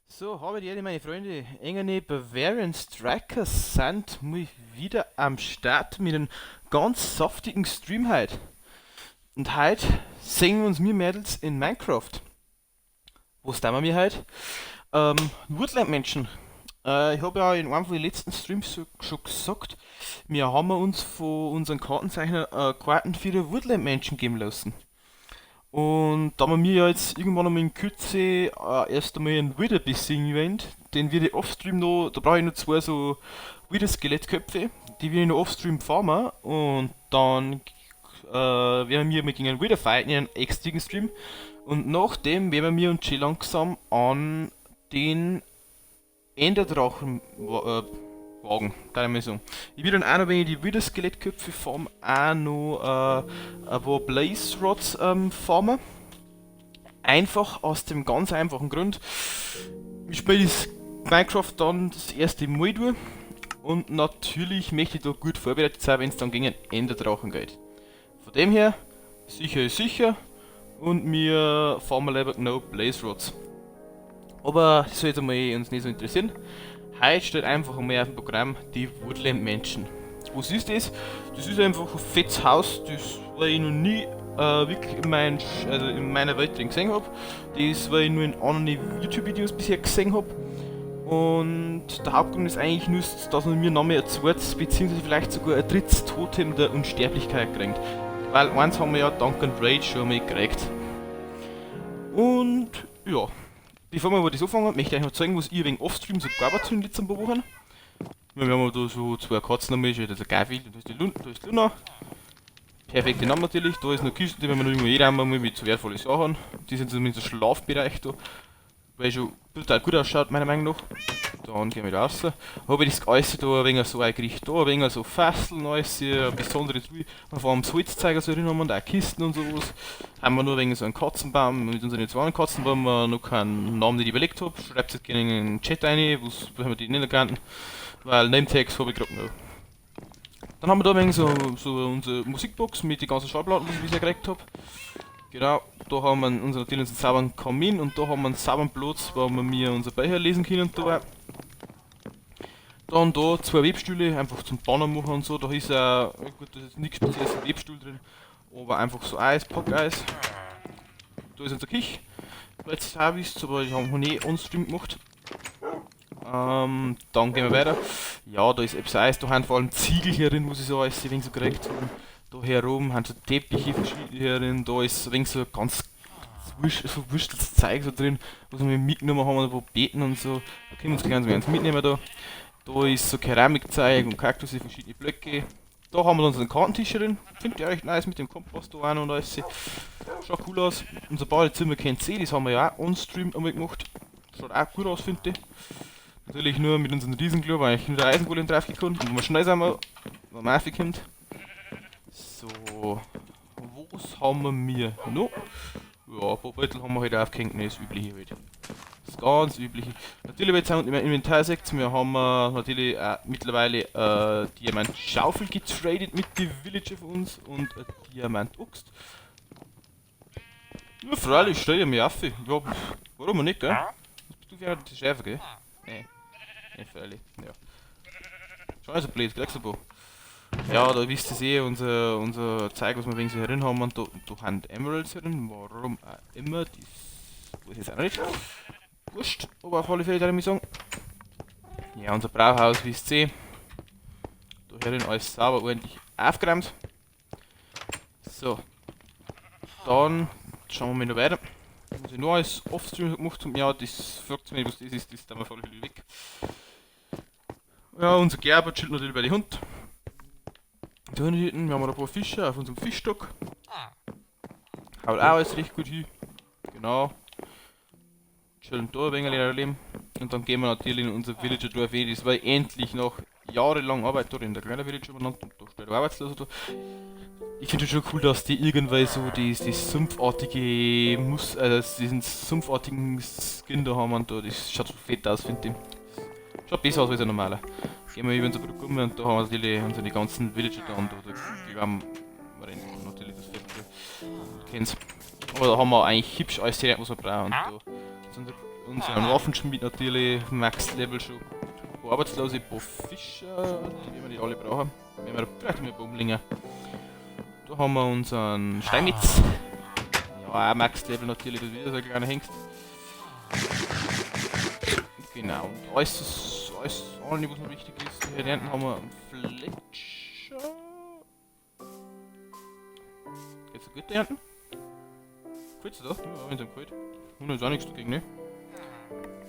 So, habe die Ehre, meine Freunde. Engerne Bavarian Strikers sind mal wieder am Start mit einem ganz saftigen Stream heute. Und heute sehen wir uns mir Mädels in Minecraft. Was tun wir mir heute? Woodland Menschen. Ich habe ja in einem von den letzten Streams schon gesagt, wir haben uns von unseren Kartenzeichner Karten für die Woodland Menschen geben lassen. Und da wir mir ja jetzt irgendwann einmal in Kürze erst einmal einen Wither besiegen wollen, den werde ich offstream noch, da brauche ich noch zwei so Wither-Skelettköpfe, die werde ich noch offstream farmen und dann werden wir mit gegen einen Wither fighten in einem extra Stream. Und nachdem werden wir uns schon langsam an den Enderdrachen wagen, kann ich mal sagen. Ich will dann auch noch, wenn ich die Wither-Skelettköpfe farm, auch noch ein paar Blaze Rods farmen. Einfach aus dem ganz einfachen Grund, ich spiele das Minecraft dann das erste Mal durch und natürlich möchte ich da gut vorbereitet sein, wenn es dann gegen einen Enderdrachen geht. Von dem her, sicher ist sicher und wir farmen lieber genau Blaze Rods. Aber das sollte mal uns nicht so interessieren. Heute steht einfach einmal auf dem Programm die Woodland Mansion. Was ist das? Das ist einfach ein fettes Haus, das weil ich noch nie wirklich in meiner Welt drin gesehen hab. Das, weil ich nur in anderen YouTube-Videos bisher gesehen hab. Und der Hauptgrund ist eigentlich nur, dass man mir noch mehr ein zweites, beziehungsweise vielleicht sogar ein drittes Totem der Unsterblichkeit kriegt. Weil eins haben wir ja dank and Rage schon mal gekriegt. Und ja, bevor wir aber das anfangen, möchte ich euch noch zeigen, was ich wegen Offstream so gearbeitet habe in den letzten paar Wochen. Wir haben da so zwei Katzen am das ist der Garfield und da ist die da ist Luna. Perfekte Namen natürlich, da ist noch Kisten, die werden wir noch irgendwo einräumen mit so wertvollen Sachen. Die sind zumindest im Schlafbereich da, weil schon brutal gut ausschaut, meiner Meinung nach. Dann gehen wir da raus. Habe ich das alles da ein wenig so eingerichtet, da ein wenig so Fasseln, alles, eine besondere Truhe. Und vor allem das Holzzeuger so drin haben und auch Kisten und sowas. Haben wir nur wegen so einen Katzenbaum, mit unseren zwei Katzen, wo wir noch keinen Namen nicht überlegt haben. Schreibt es gerne in den Chat rein, was wir die nennen könnten. Weil Name-Tags habe ich gerade noch. Dann haben wir da ein wenig so unsere Musikbox mit den ganzen Schallplatten, die ich bisher gekriegt hab. Genau, da haben wir natürlich unseren sauberen Kamin und da haben wir einen sauberen Platz, wo wir mir unser Bücher lesen können und da. Dann da zwei Webstühle, einfach zum Banner machen und so. Da ist auch, gut, da ist jetzt nichts spezielles im Webstuhl drin, aber einfach so Eis, Packeis. Da ist unser Küche, falls ihr es auch wisst, aber ich habe noch nie on-stream gemacht. Dann gehen wir weiter. Ja, da ist etwas Eis, da haben vor allem Ziegel hier drin, wo sie so alles ein wenig so gekriegt haben. Da herum haben so Teppiche verschiedene hier drin, da ist ein wenig so ganz verwurschteltes Zeug so drin, was wir mitgenommen haben, wo Beeten und so. Da können wir uns gleich eins mitnehmen da. Da ist so Keramikzeug und Kaktusse, verschiedene Blöcke. Da haben wir unseren Kartentisch drin. Finde ich echt nice mit dem Kompass da auch noch und alles. Schaut cool aus. Unser Badezimmer kennt ihr, das haben wir ja auch on-stream einmal gemacht. Schaut auch gut aus, finde ich. Natürlich nur mit unserem Riesenklo, weil ich nur der Eisengolem drauf gekommen und wo wir schnell sind, wenn man raufkommt. So, was haben wir mir noch? Ja, ein paar Beutel haben wir halt aufgehängt, ne, das übliche halt. Das ganz übliche. Natürlich, jetzt im Inventar seht, wir haben natürlich auch mittlerweile Diamantschaufel getradet mit den Villager von uns und Diamantaxt. Ja, freilich, stell dir mir auf. Ja, warum nicht, gell? Was bist du für einer? Das ist Schärfer, gell? Nee. Nee, freilich, ja. Schau, so blöd, kriegst du ein paar. Ja, da wisst ihr eh, unser Zeug, was wir wegen so herin haben, und da haben Emeralds herin, warum auch immer, das weiß ich jetzt auch noch nicht. Wurscht, aber auf alle Fälle, würde ich sagen. Ja, unser Brauhaus, wisst ihr. Da herin alles sauber, ordentlich aufgeräumt. So. Dann schauen wir mal noch weiter. Was ich noch alles Offstream gemacht habe, ja, das fragt mich, was das ist, das ist dann auf alle Fälle weg. Ja, unser Gerber chillt natürlich bei den Hund. Da hinten, wir haben ein paar Fische auf unserem Fischstock. Haut auch alles recht gut hin. Genau. Chillen da ein wenig leben. Und dann gehen wir natürlich in unser Villager Dorf. Das war endlich nach jahrelang Arbeit da in der kleinen Villager übernommen und da steht der Arbeitslose da. Ich finde schon cool, dass die irgendwann so die sumpfartige Mus-, diesen sumpfartigen Skin da haben und da, das schaut so fett aus, finde ich. Schaut besser aus als ein normaler. Gehen wir über unsere Brücke um und da haben wir natürlich unsere ganzen Villager da und da, die haben wir natürlich das Fett. Kennt's. Aber da haben wir eigentlich hübsch alles direkt, was wir brauchen. Und da ist unser Unseren Waffenschmied natürlich, Max Level schon. Ein paar Arbeitslose, ein paar Fischer, die werden wir nicht alle brauchen. Werden wir vielleicht mehr Baumlinge. Da haben wir unseren Steinmetz. Ja, auch Max Level natürlich, das ist wieder so ein kleiner Hengst. Genau, und alles ist, alles, alles, was noch wichtig ist. Hier hinten haben wir einen Fletcher. Geht's gut da hinten? Gefällt's dir da? Ja, wenn's ihm gefällt. Und ist auch nichts dagegen, ne?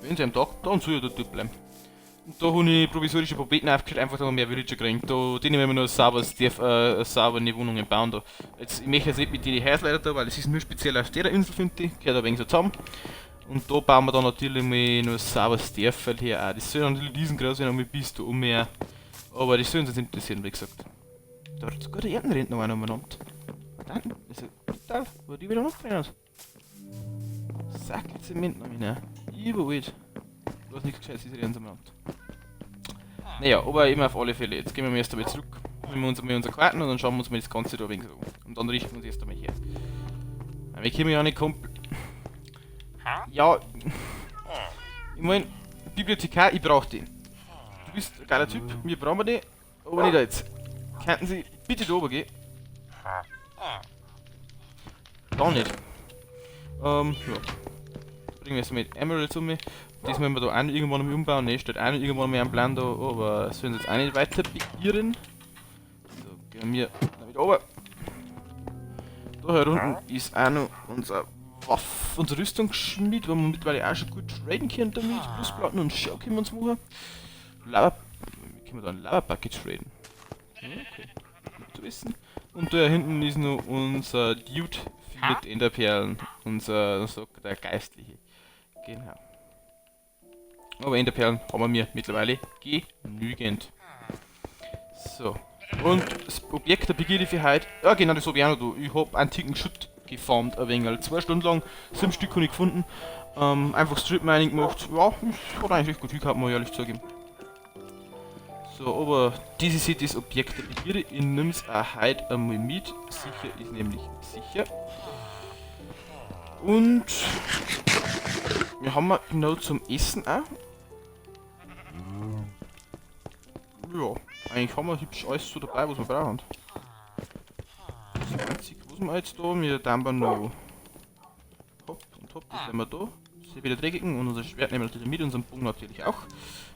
Wenn sie am Tag, dann soll er da dort bleiben. Und da habe ich provisorische Propheten aufgestellt, einfach da mehr Villager kriegen. Da, denen werden wir noch saubere Wohnungen bauen da. Jetzt, ich möchte jetzt nicht mit den Häusleiter da, weil es ist nur speziell auf der Insel, finde ich. Gehört ein wenig so zusammen. Und da bauen wir dann natürlich mal noch ein sauberes Dörferl her auch. Das soll natürlich riesengroß werden, mit bis da um mehr. Aber das soll uns jetzt interessieren, wie gesagt. Da hat sogar der Erntenrent noch einer umeinander. Da hinten ist ja brutal, wo die wieder noch drin hat. Sackel Zement noch rein. Überall. Du hast nichts Gescheites, ist Rennt umeinander. Naja, aber eben auf alle Fälle. Jetzt gehen wir erst einmal zurück. Nehmen wir uns einmal unsere Karten und dann schauen wir uns mal das Ganze da ein wenig so an. Und dann richten wir uns erst einmal her. Weil wir kommen ja nicht komplett. Ja, ich mein, Bibliothekar, ich brauch den. Du bist ein geiler Typ, wir brauchen den, aber nicht jetzt. Könnten Sie bitte da oben gehen? Da nicht. Ja. Bringen wir es mit Emeralds um. Das müssen wir da auch noch irgendwann mal umbauen. Ne, steht auch noch irgendwann mal am Plan da, aber das sollen sie jetzt auch nicht weiter beirren. So, gehen wir damit runter. Da hier unten ist auch noch unser Waff, unser Rüstungsschmied, wo wir mittlerweile auch schon gut traden können damit. Plusplatten und Schau können wir uns machen. Lava, wie können wir da ein Lava-Bucket traden? Okay, gut zu wissen. Und da hinten ist noch unser Dude mit Enderperlen, unser, sagt der Geistliche. Genau. Aber Enderperlen haben wir mittlerweile genügend. So. Und das Objekt der Begierde für heute. Ja genau, das hab ich auch noch da. Ich hab antiken Schutt gefarmt ein wenig. 2 Stunden lang, 7 Stück hab ich gefunden. Einfach Strip Mining gemacht. Ja, das hat eigentlich recht gut hingehauen, muss ich ehrlich zugeben. So, aber dieses hier, das Objekt der Begierde, ich nimm's auch heute einmal mit. Sicher ist nämlich sicher. Und wir haben noch zum Essen auch. Ja, eigentlich haben wir hübsch alles so dabei, was wir brauchen. Das Einzige, was wir jetzt da, wir tun noch hopp und hopp, das nehmen wir da. Das ist wieder dreckigen und unser Schwert nehmen wir natürlich mit, unseren Bogen natürlich auch.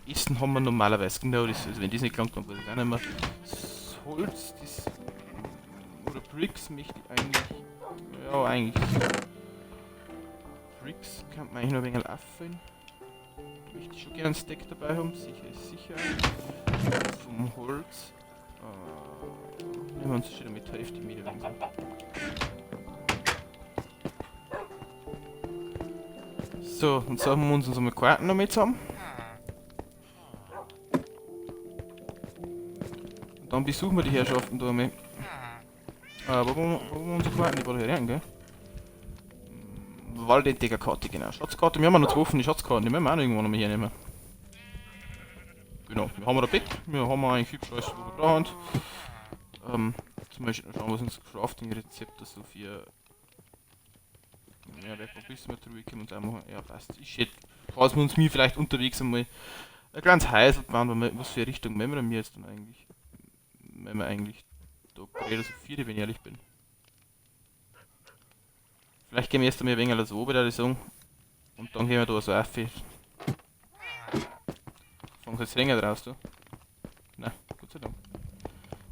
Essen haben wir normalerweise, genau, das, also wenn das nicht gelangt, dann weiß ich auch nicht mehr. Das Holz, das. Oder Bricks möchte ich eigentlich. Ja, eigentlich. Bricks kann man eigentlich noch ein wenig auffüllen. Da möchte ich schon gerne einen Stack dabei haben, sicher ist sicher. Vom Holz. Nehmen wir uns schon mit der Hälfte mit. So, und so haben wir uns unsere Karten noch mit zusammen. Und dann besuchen wir die Herrschaften da einmal. Wo haben wir unsere Karten? Die war da hier rein, gell? Waldentdeckerkarte, genau. Schatzkarte, wir haben ja noch 2 offene Schatzkarten, die müssen wir auch noch irgendwann noch mal hernehmen. Genau, wir haben da Bett, wir haben eigentlich hübsch alles, was wir brauchen. Zum Beispiel noch schauen, was uns Crafting-Rezepte so für. Ja, wer probiert mal drüber, können wir uns auch machen. Ja, passt. Ich schätze, falls wir uns mir vielleicht unterwegs einmal ein kleines Häusl bauen, weil wir, was für eine Richtung wollen wir denn jetzt dann eigentlich? Wenn wir eigentlich da gerade so viele, wenn ich ehrlich bin. Vielleicht gehen wir erst einmal ein wenig so oben, würde ich sagen. Und dann gehen wir da so auf. Fangen jetzt länger draus, du. Nein, Gott sei Dank.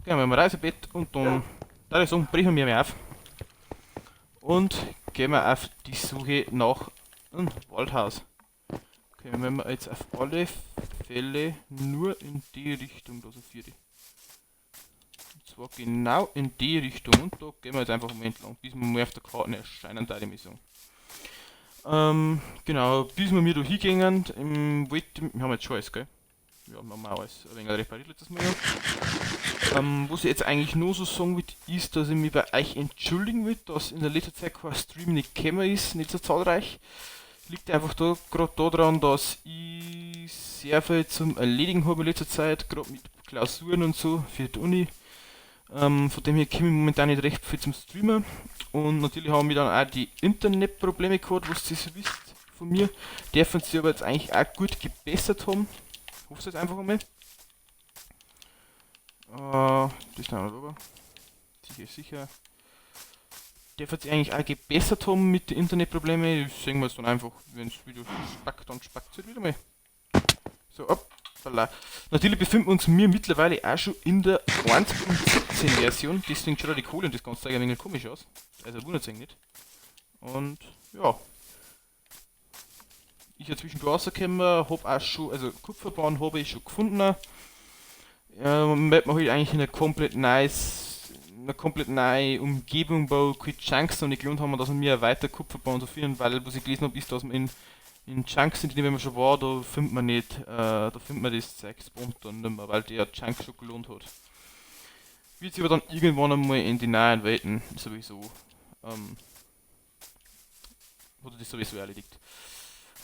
Gehen wir mal Reisebett und dann, da ich sagen, brechen wir mal auf. Und gehen wir auf die Suche nach einem Waldhaus. Okay, wenn wir jetzt auf alle Fälle nur in die Richtung, da so vier. Und zwar genau in die Richtung. Und da gehen wir jetzt einfach mal entlang, bis wir mal auf der Karte erscheinen, da die Missung. Genau, bis wir mir da hingehen, im Wald, wir haben jetzt schon alles, gell? Ja, wir haben auch alles ein wenig repariert letztes Mal. Ja. Was ich jetzt eigentlich nur so sagen will, ist, dass ich mich bei euch entschuldigen will, dass in der letzten Zeit kein Stream nicht gekommen ist, nicht so zahlreich. Liegt einfach da gerade daran, dass ich sehr viel zum Erledigen habe in letzter Zeit, gerade mit Klausuren und so für die Uni. Von dem her komme ich momentan nicht recht viel zum Streamen. Und natürlich haben wir dann auch die Internetprobleme gehabt, was ihr so wisst. von mir. Dürfen sie aber jetzt eigentlich auch gut gebessert haben. Ich hoffe es jetzt einfach einmal. Das ist noch drüber. Sicher, sicher. Der wird sich eigentlich auch gebessert haben mit den Internetproblemen. Das sehen wir jetzt dann einfach, wenn es wieder spackt, dann spackt es halt wieder mal. So, hoppala. Natürlich befinden wir uns mir mittlerweile auch schon in der 1.17 Version. Deswegen schaut die Kohle und das ganze Zeug ein wenig komisch aus. Also wundert sich nicht. Und ja. Ich ja zwischendurch rausgekommen, hab auch schon, also Kupferbahn habe ich schon gefunden. Man halt eigentlich in einer komplett nice, eine komplett neue Umgebung, wo keine Chunks noch nicht gelohnt haben, dass wir weiter Kupferbahn so finden, weil was ich gelesen habe, ist, dass man in Chunks, in denen man schon war, da findet man nicht, da findet man das Zeug spawnt dann nicht mehr, weil der Chunk schon gelohnt hat. Wird sich aber dann irgendwann einmal in die nahen Welten sowieso, hat er das sowieso erledigt.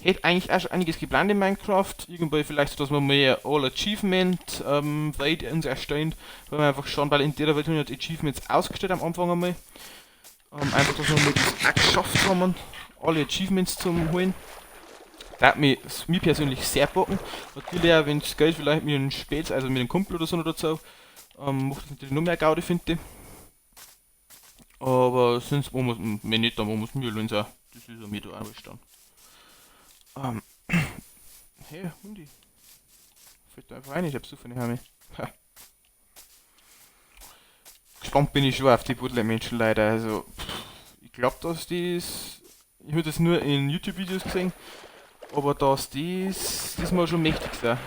Hätte eigentlich auch schon einiges geplant in Minecraft, irgendwann vielleicht so, dass wir mehr All Achievement Welt uns erstellen, weil wir einfach schauen, weil in der Welt haben wir die Achievements ausgestellt am Anfang einmal. Einfach, dass wir mal das auch geschafft haben, alle Achievements zu holen. Da hat mich persönlich sehr bocken. Natürlich auch, wenn es geht, vielleicht mit einem Späts, also mit einem Kumpel oder so noch dazu, macht das natürlich noch mehr Gaudi, finde ich. Aber sonst machen wir es nicht, dann machen wir es mir auch. Das ist ja mir da auch wurscht dann. Hey, Hundi. Fällt da einfach rein, ich hab so viele Heime. Ha. Gespannt bin ich schon auf die Woodland-Menschen leider. Also, pff, ich glaub, dass das. Ich hab das nur in YouTube-Videos gesehen, aber dass das diesmal schon mächtig ist. Das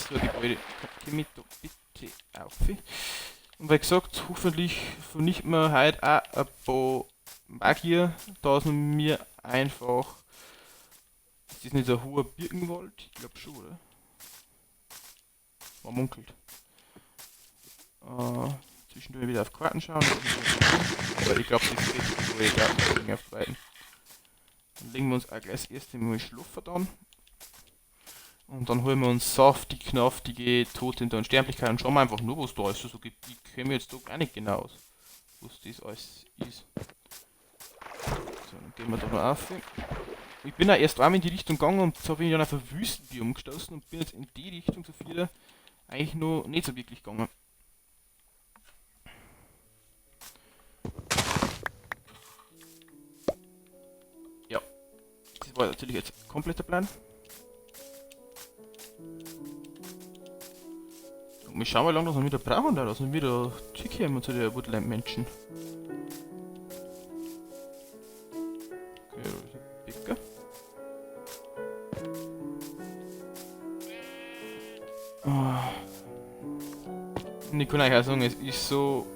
so ein Gebäude. Komm mit da bitte auf. Und wie gesagt, hoffentlich vernichten wir heute auch ein paar Magier, dass wir einfach. Ist das nicht so ein hoher Birkenwald? Ich glaub schon, oder? Man munkelt. Zwischendurch wieder auf Karten schauen. Aber ich glaub, das geht so egal, wir auf beiden. Dann legen wir uns auch gleich das erste Mal schlafen dann. Und dann holen wir uns saftig, knaftige Totem der Unsterblichkeit und schauen wir einfach nur, was da ist. Also, ich kenne mich jetzt da gar nicht genau aus, was das alles ist. So, dann gehen wir da noch auf. Ich bin auch erst einmal in die Richtung gegangen und so bin ich dann auf ein Wüstenbiom gestoßen und bin jetzt in die Richtung so viel eigentlich noch nicht so wirklich gegangen. Ja, das war natürlich jetzt kompletter Plan. Und wir schauen mal, wie lange wir wieder brauchen, da dass wir wieder zurückkommen zu der Woodland-Menschen. Okay, da ist ein Bäcker. Oh. Und ich kann euch auch sagen, es ist so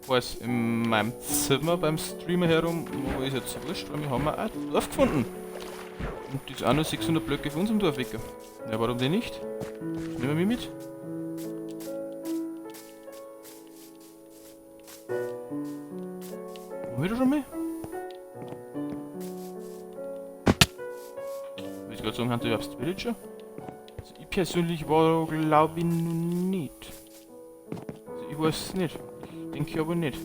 heiß in meinem Zimmer beim Streamer herum, aber ist jetzt wurscht, weil wir haben auch ein Dorf gefunden. Und das ist auch nur 600 Blöcke von unserem Dorf weg. Ja, warum denn nicht? Das nehmen wir mit. Haben wir da schon mal? Ich wollte gerade sagen, haben die überhaupt Villager? Also ich persönlich war da, glaub ich, noch nicht. Also ich weiß es nicht. Ich denke aber nicht.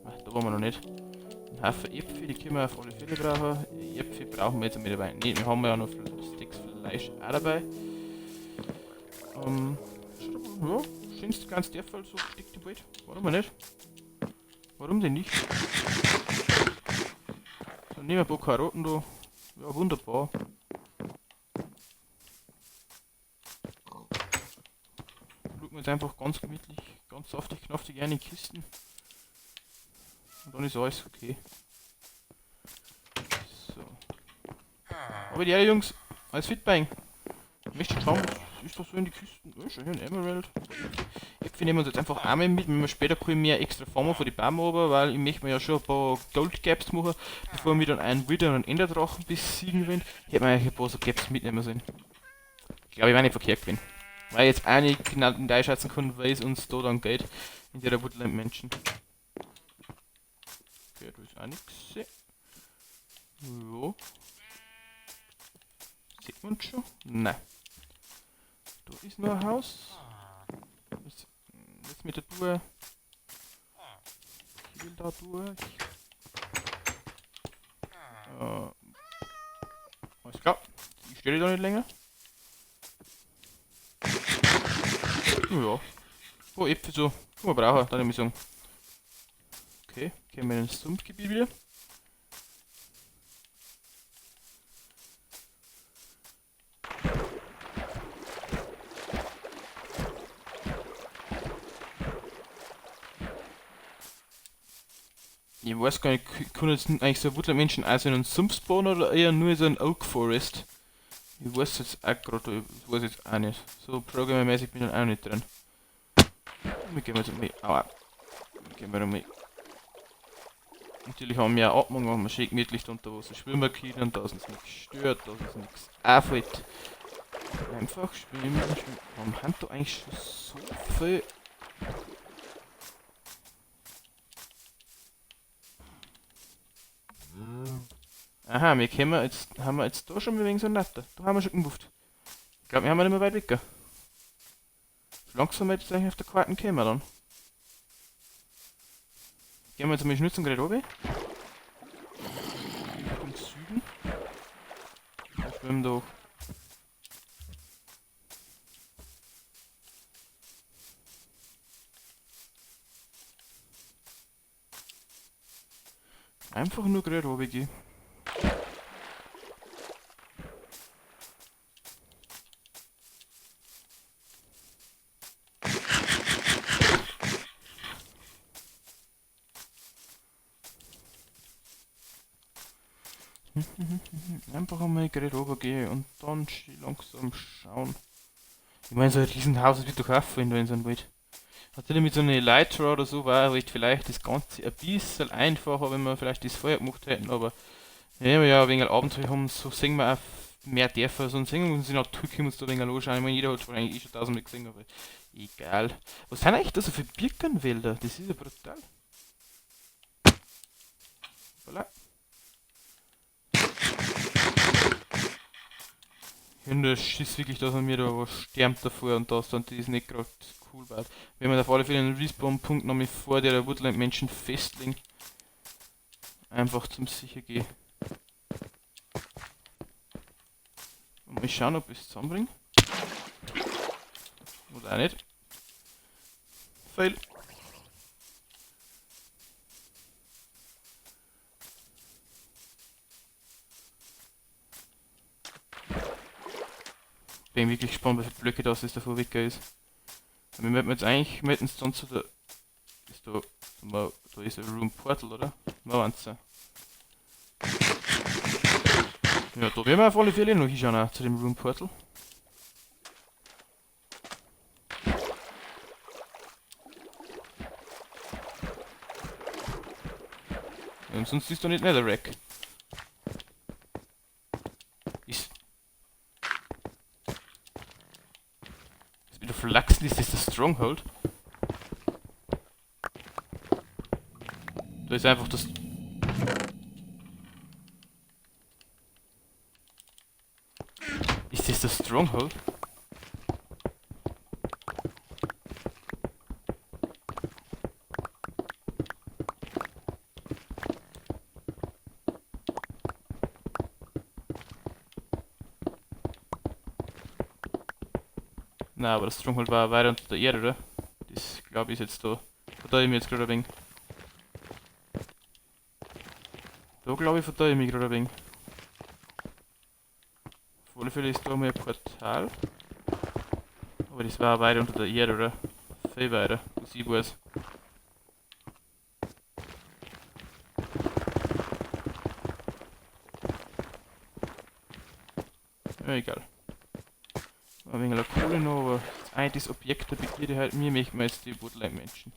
Ach, da waren wir noch nicht. Ein Haufen Äpfel, die können wir auf alle Fälle brauchen. Äpfel brauchen wir jetzt mit dabei. Ne, wir haben ja noch Sticks Fleisch auch dabei. Ja, schönste kleines Dörferl, so dick die Welt. Warum nicht? Warum denn nicht? Dann nehmen wir ein paar Karotten da. Ja, wunderbar. Schauen wir jetzt einfach ganz gemütlich, ganz saftig, knaftig rein in die Kisten. Und dann ist alles okay. So. Aber die Jungs, alles fit bei Ihnen. Ich möchte schauen, was ist das so in die Kisten? Oh, schon hier ein Emerald. Äpfel nehmen wir uns jetzt einfach einmal mit, wenn wir später können mehr extra farmen von den Bäumen runter, weil ich möchte mir ja schon ein paar Gold Gaps machen, bevor wir dann einen Wither und einen Enderdrachen besiegen wollen. Hätte man eigentlich ein paar so Gaps mitnehmen sollen. Ich glaube, ich war nicht verkehrt gewesen. Weil ich jetzt auch nicht genau einschätzen kann, weil es uns da dann geht, in der Woodland Mansion. Okay, da ist auch nichts. Jo. Sieht man schon? Nein. Da ist noch ein Haus. Jetzt mit der Tour. Ich will da durch. Alles klar. Ich stelle da nicht länger. Ja. Oh, Äpfel so. Kann man brauchen, dann nehme ich sagen. Okay, gehen wir in das Sumpfgebiet wieder. Ich weiß gar nicht, kann jetzt eigentlich so Woodland Menschen auch so in einen Sumpf spawnen oder eher nur so einen Oak Forest? Ich weiß jetzt auch gerade, ich weiß jetzt auch nicht. So programmermäßig bin ich auch nicht drin. Wir gehen jetzt mal. Aua. Gehen wir mal. Natürlich haben wir auch Atmung, machen wir schön gemütlich da unter Wasser schwimmen können und da ist uns nichts stört, da ist uns nichts auffällt. Einfach schwimmen, schwimmen. Warum haben da eigentlich schon so viel? Aha, wir kommen jetzt, haben wir jetzt da schon wegen so Natter. Da haben wir schon gemoved. Ich glaub, wir haben nicht mehr weit weg. Langsam jetzt eigentlich auf der Karten kommen dann. Gehen wir jetzt mal schnell zum Gerät runter. Richtung Süden. Da schwimmen doch. Einfach nur gerade runter gehen. Einfach einmal gerade runtergehen und dann schön langsam schauen. Ich meine, so ein Riesenhaus, das wird doch auch fallen da in so einem Wald. Natürlich mit so einer Elytra oder so war halt vielleicht das Ganze ein bisschen einfacher, wenn wir vielleicht das vorher gemacht hätten, aber wenn wir ja ein wenig Abenteuer haben, so sehen wir auch mehr Dörfer, so sehen wir uns die Natur können wir uns da ein wenig anschauen. Ich meine, jeder hat schon eigentlich eh schon tausendmal gesehen, aber egal. Was sind eigentlich da so für Birkenwälder? Das ist ja brutal. Voilà. Ich hab nur Schiss wirklich, dass man mir da was stärmt davor und das dann, die ist nicht grad cool war. Wenn man auf alle Fälle einen Respawn-Punkt noch mit vor der Woodland-Menschen festlegen. Einfach zum Sichergehen. Und mal schauen, ob ich es zusammenbringe. Oder auch nicht. Fail. Bin wirklich gespannt, wie viele Blöcke das ist, davor weg ist. Wir möchten jetzt eigentlich, wir hätten es dann zu der. Ist da. Da ist ein Room Portal, oder? Mal eins. Ja, da werden wir auf alle Fälle noch hinschauen, auch zu dem Room Portal. Ja, und sonst ist da nicht Netherrack. Ist. Ist wieder Flachsen, ist das der Stronghold? Da ist einfach das. Ist das das Stronghold? Na, aber das Stronghold war weiter unter der Erde, oder? Das glaub ich ist jetzt da. Da ich mir jetzt gerade ein wenig. Da glaub ich, verteile ich mich gerade ein wenig. Auf alle Fälle ist da mal ein Portal. Aber das war weiter unter der Erde, oder? Viel weiter, was ich weiß. Ja, egal. Ein wenig Kohle noch, aber das eine das Objekt der Begierde halt, mir möchten wir jetzt die Woodland Menschen.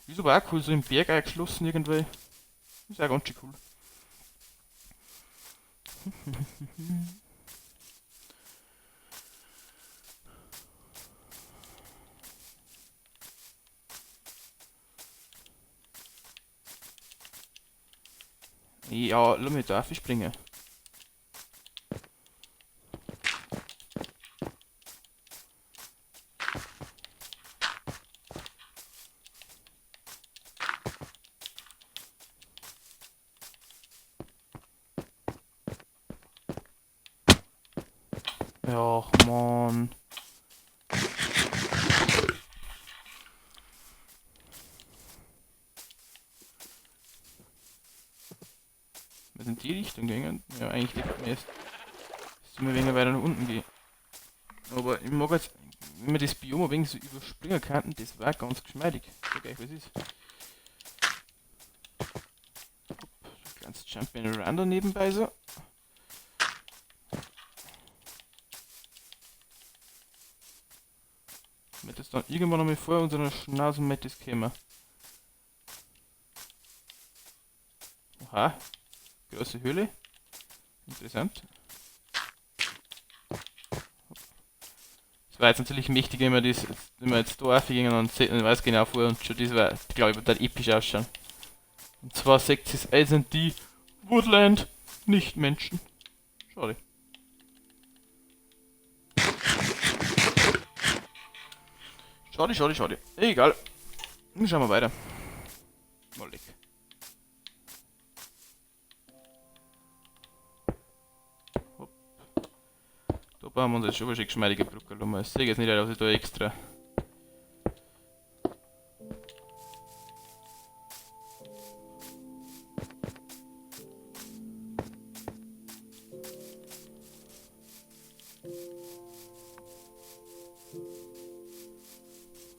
Ist aber auch cool, so im Berg eingeschlossen irgendwie. Ist auch ganz schön cool. Ja, lass mich da springen. Ja, Mann. Wir sind in die Richtung gegangen. Ja, eigentlich liegt mir erst, dass wir ein wenig weiter nach unten gehen. Aber ich mag jetzt, wenn wir das Biom ein wenig so überspringen könnten, das war ganz geschmeidig. Ich sag euch, was ist. Hopp, so ein kleines Jump and Run da nebenbei so. Damit das dann irgendwann nochmal vor unserer Schnauzenmettis käme. Oha. Große Höhle. Interessant. Das war jetzt natürlich mächtig, wenn wir das, wenn wir jetzt da raufgehen und sehen, und weiß genau vor und schon das war, glaube ich, wird dann episch ausschauen. Und zwar sagt es S&D Woodland, nicht Menschen. Schade. Schade, schade, schade. Egal. Dann schauen wir weiter. Mal leck. Hopp. Da bauen wir uns jetzt schon eine geschmeidige Brücke. Ich sehe jetzt nicht, dass ich da extra.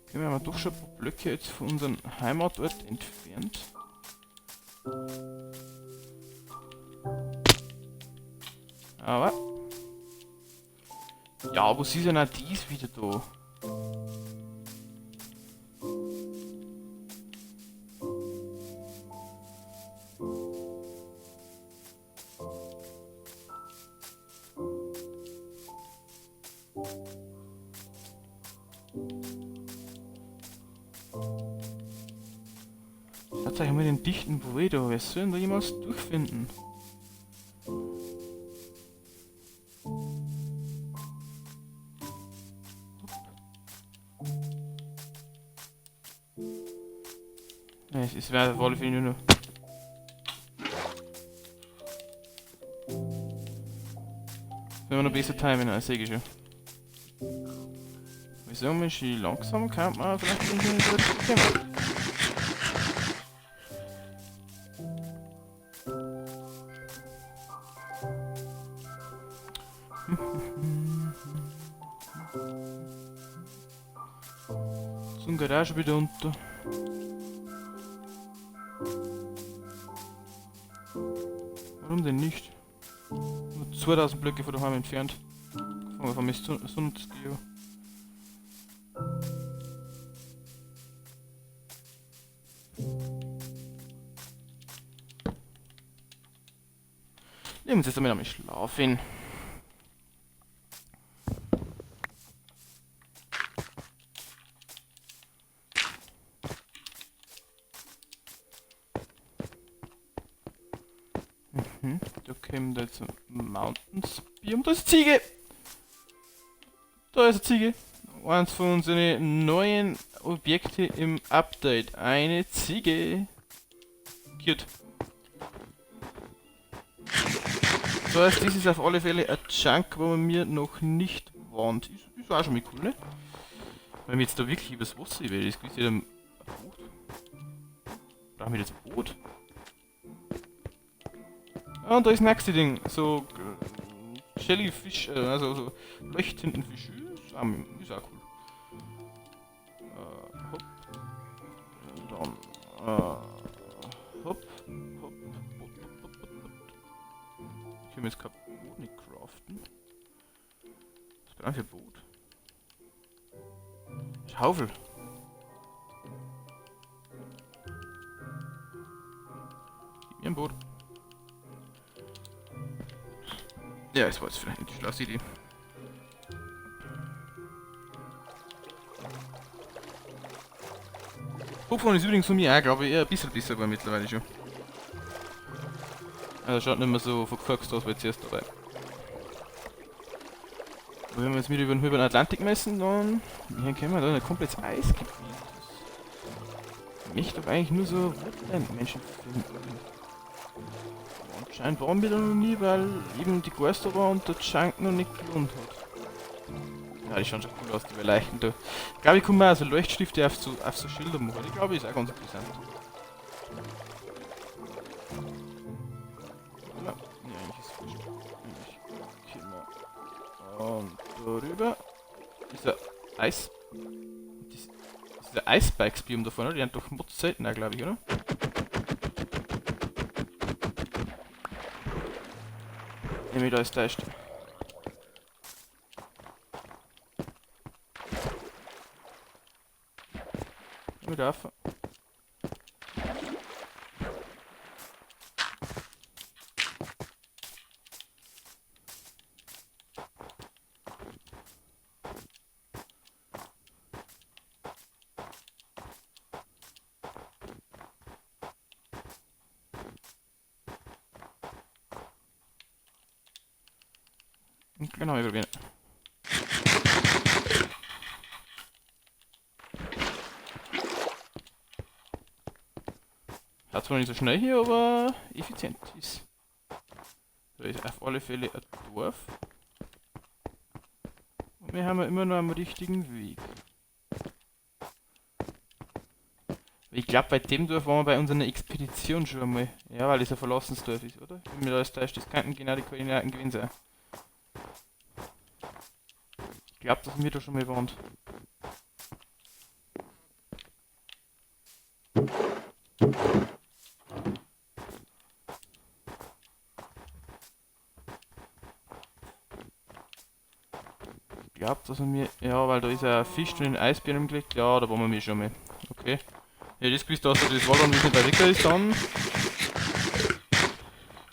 Okay, wir haben doch schon ein paar Blöcke jetzt von unserem Heimatort entfernt. Aber. Ja, wo ist denn auch dies wieder da? Schaut euch mal den dichten Wald da, wer soll denn da jemals durchfinden? Ja, es wäre auf alle Fälle nur noch. Wenn wir noch besser timen, das sehe ich schon. Wieso wir schon langsam kann man vielleicht in den dritten kommen. Zum Garage wieder unter. Warum denn nicht? Nur 2000 Blöcke von daheim entfernt. Fangen wir von mir Sonne. Nehmen wir uns jetzt einmal schlafen. Da kommt jetzt ein Mountains Biom. Da ist eine Ziege! Da ist eine Ziege. Eins von unseren neuen Objekte im Update. Eine Ziege. Cute. Das heißt, das ist auf alle Fälle ein Chunk, wo man mir noch nicht warnt. Ist auch schon mal cool, ne? Wenn wir jetzt da wirklich übers Wasser über das ist ja ein Boot. Brauchen wir jetzt ein Boot? Ah, und da ist das nächste Ding. So Jellyfish, also so Leuchttintenfisch. Ist auch cool. Hopp. Und dann, hopp, hopp, hopp, hopp, hopp, hopp, hopp. Ich kann mir jetzt kein Boot nicht craften. Was brauchen wir für Boot? Schaufel. Gib mir ein Boot. Ja, es war jetzt vielleicht nicht die schlauste Idee. Pokémon ist übrigens von mir auch, glaube ich, eher ein bisschen besser war mittlerweile schon. Also schaut nicht mehr so verkorkst aus, wie zuerst dabei. Aber wenn wir jetzt wieder über den Atlantik messen, dann hier können wir da ein komplettes Eisgebiet. Ich möchte doch eigentlich nur so Woodland-Menschen finden. Anscheinend waren wir da noch nie, weil eben die Geister war und der Chunk noch nicht gelohnt hat. Ja, die schauen schon cool aus, die Leichen da. Ich glaube, ich kann mir also Leuchtstifte auf so Schilder machen. Ich glaube, ist auch ganz interessant. Ja, eigentlich ist es wurscht. Eigentlich können wir. Und darüber ist ein Eis. Das ist ein Eisspikes-Biom da vorne, die haben doch Mods seltener, glaube ich, oder? Nehme ich da ist täuscht. Wieder auf. Genau, wir probieren. Hat zwar nicht so schnell hier, aber effizient ist. Da ist auf alle Fälle ein Dorf. Und wir haben ja immer noch am richtigen Weg. Ich glaube, bei dem Dorf waren wir bei unserer Expedition schon einmal. Ja, weil es ein verlassenes Dorf ist, oder? Wenn mir da alles täuscht, das könnten genau die Koordinaten gewesen sein. Ich glaube, dass wir da schon mal waren. Ich glaube, dass wir... Ja, weil da ist ein Fisch drin in den Eisbären umgelegt. Ja, da waren wir schon mal. Okay. Ja, das gewusst, dass das war dann, wie es nicht bei Ricker ist, dann...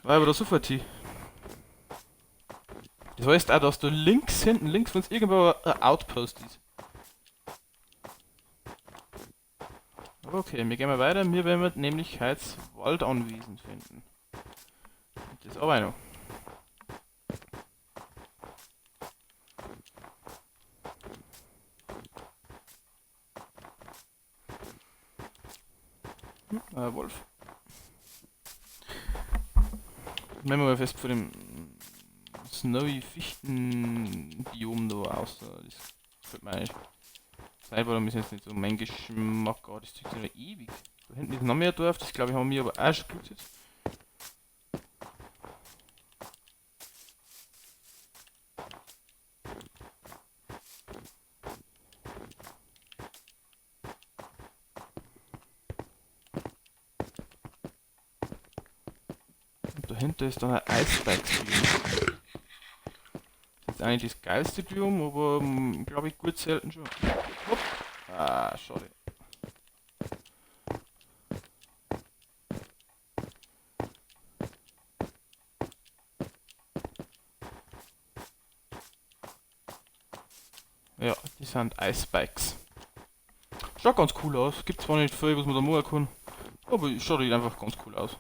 War aber da sofort hin. Das heißt auch, dass da links hinten, links von uns irgendwo ein Outpost ist. Okay, wir gehen mal weiter. Wir werden nämlich heute Waldanwesen finden. Und das aber auch noch. Wolf. Nehmen wir mal fest vor dem Snowy Fichtenbiom da aus. Das gefällt mir eigentlich. Zeitbar ist jetzt nicht so mein Geschmack, aber das zieht sich noch ewig. Da hinten ist noch mehr Dorf, das glaube ich haben wir aber auch schon gelootet. Und dahinter ist dann ein Eisspikes-Biom. Das ist eigentlich das geilste Biom, aber glaube ich gut selten schon. Hopp. Ah, schade. Ja, die sind Eisspikes. Schaut ganz cool aus. Gibt zwar nicht viel, was man da machen kann, aber schaut einfach ganz cool aus.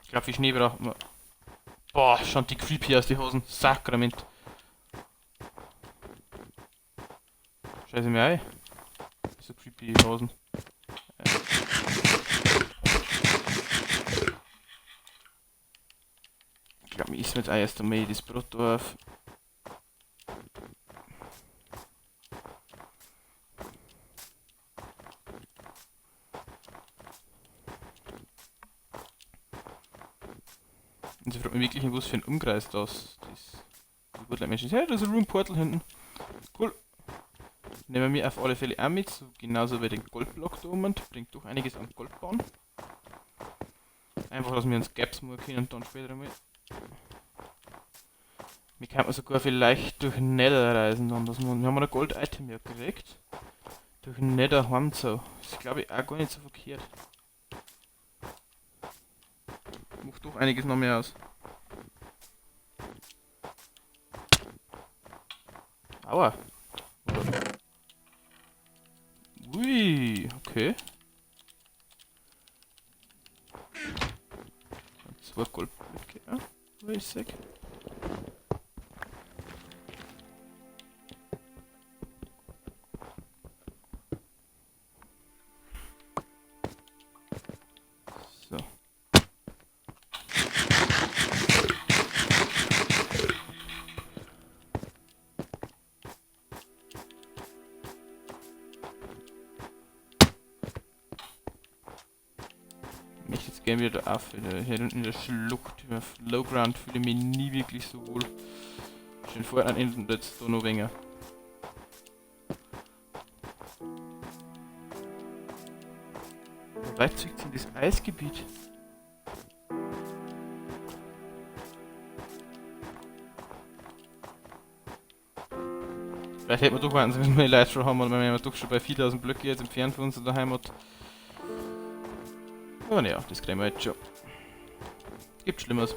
Ich glaube, viel Schnee braucht man. Boah, schauen die creepy aus, die Hosen. Sakrament. Scheiße mir ein. So creepy Hosen. Ich glaube, ich esse jetzt auch erst einmal das Brot auf. Und ich frage mich wirklich, was für ein Umkreis das ist. Die Woodland ist. Hey, da ist ein Room Portal hinten. Cool. Nehmen wir auf alle Fälle auch mit, so genauso wie den Goldblock da oben. Bringt doch einiges an Goldbahn. Einfach, dass wir uns Gaps machen können und dann später einmal. Wir könnten sogar vielleicht durch Nether reisen, dann, dass wir haben ein Gold-Item ja gekriegt. Durch Nether heim so. Das ist, glaube ich, auch gar nicht so verkehrt. Macht doch einiges noch mehr aus. Aua. Ui, okay. 2 Goldblöcke, ja, ich sag. So. gerne wieder da auf. Hier unten in der Schlucht, auf Low Ground fühle ich mich nie wirklich so wohl. Schön vorher an Ende und jetzt da noch weniger. Wie weit zieht denn das Eisgebiet? Vielleicht hätten wir doch warten sollen, wenn wir die Leute schon haben, oder wir doch schon bei 4000 Blöcke jetzt entfernt von uns in der Heimat. Aber naja, das kriegen wir jetzt schon. Gibt Schlimmeres.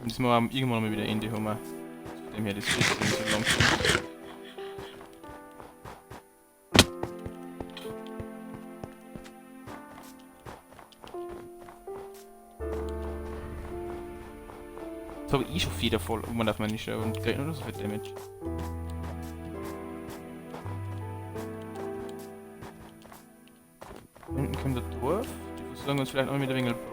Müssen wir irgendwann mal wieder Ende haben. Von dem her, das ist so langsam. Jetzt habe ich eh schon Feder voll um auf meine Show und krieg nur so viel Damage. Hinten kommt der Dorf. Die versorgen uns vielleicht auch mit ein wenig Brot.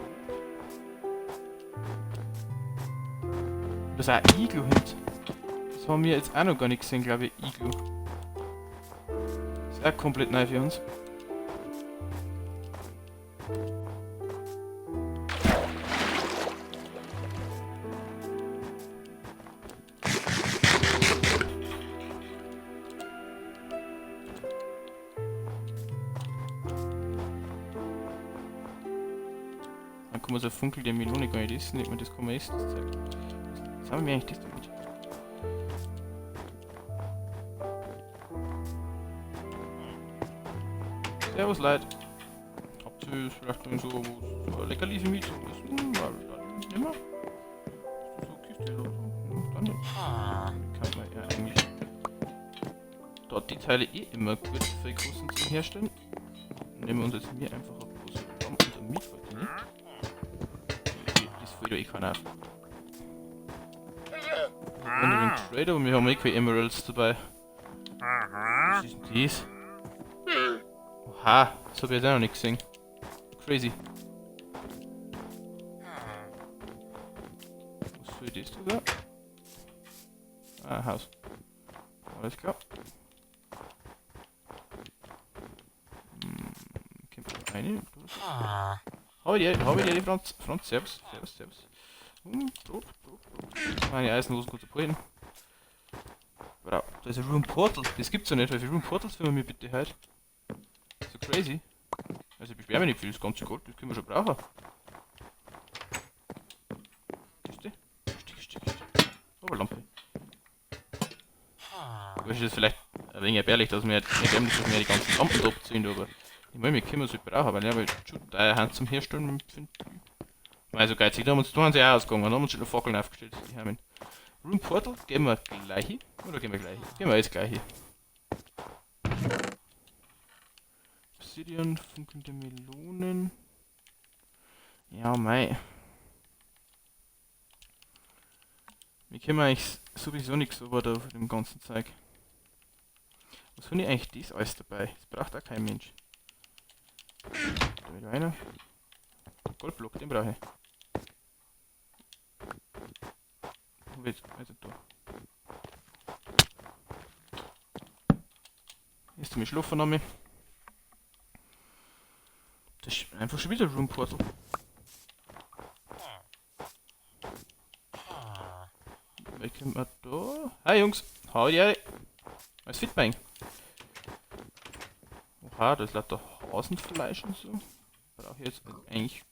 Das ist auch ein Iglu hinten. Das haben wir jetzt auch noch gar nicht gesehen, glaube ich. Iglu. Das ist auch komplett neu für uns. Dann kann man so Funkel der Melone gar nicht essen, ich meine, das kann man essen, das Zeug. Was haben wir eigentlich das damit? Servus Leute. Habt ihr vielleicht noch so, so ein Leckerli für mich zum Essen? Nimmer? So Kiste oder so? Dann nicht. Kann man ja eigentlich dort die Teile eh immer gut für Kosten zum Herstellen. Nehmen wir uns jetzt hier einfach ein großes Baum und ein Miet heute nicht. Das fällt ja eh keiner auf. Wandering Trader, und wir haben eh keine Emeralds dabei. Was ist denn das? Oha, das hab ich jetzt auch noch nicht gesehen. Crazy. Was soll das da? Ah, Haus. Alles klar. Kommt da rein? Hab ich die, Franz? Franz, servus, servus, servus. Brot, Brot, Brot. Meine Eisenhosen kurz abholen. Wow, da ist ein Room Portal. Das gibt's ja nicht, weil für Room Portals finden wir bitte heute. So crazy. Also ich beschwere mich nicht viel, das ganze Gold, das können wir schon brauchen. Kiste? Kiste, Kiste, Kiste. Aber Lampe. Aber ist das vielleicht ein wenig erbärmlich, dass wir erbärmlich, dass wir die ganzen Lampen da abziehen, aber ich meine, wir können sie brauchen, weil ich habe schon 3 Hand zum Herstellen finde ich. Also geizig, da haben uns, da haben sie auch ausgegangen, da haben uns schon noch Fackeln aufgestellt, die haben. Room Portal, gehen wir gleich hin? Oder gehen wir gleich hin? Gehen wir jetzt gleich hin. Obsidian, funkelnde Melonen. Ja, mei. Wir können eigentlich sowieso nichts über da von dem ganzen Zeug. Was finde ich eigentlich das alles dabei? Das braucht auch kein Mensch. Da wieder einer. Goldblock, den brauche ich. Wo jetzt? Also da. Jetzt zum Schlafen noch. Das ist einfach schon wieder Room Portal. Wer kommt man da? Hi Jungs! Hau die Erde! Alles fit bei Ihnen? Oha, da ist lauter Hasenfleisch und so. Brauche ich jetzt eigentlich.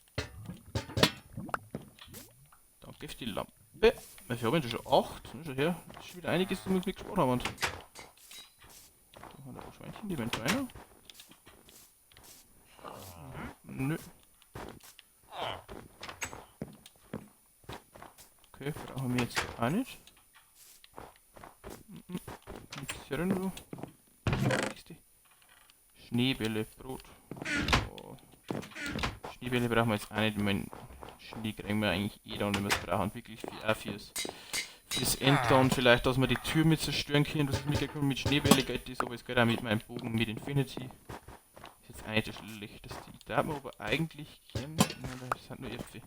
Danke für die Lampe. Wir haben ja schon 8. Ne, schau her. Das ist schon wieder einiges, das wir gespart haben. Und da haben wir ein paar Schweinchen, die werden kleiner. Nö. Okay, brauchen wir jetzt auch nicht. Nix hier drin, du. Kiste. Schneebälle, Brot. Oh. Schneebälle brauchen wir jetzt auch nicht. Ich mein, Schnee kriegen wir eigentlich eh dann, wenn wir es brauchen. Wirklich für, auch fürs Enddown vielleicht, dass wir die Tür mit zerstören können. Das ist mitgekommen mit Schneebälle geht das, aber es geht auch mit meinem Bogen mit Infinity. Ist jetzt auch nicht das schlechteste. Ich darf mir aber eigentlich gern. Nein, das sind nur Äpfel.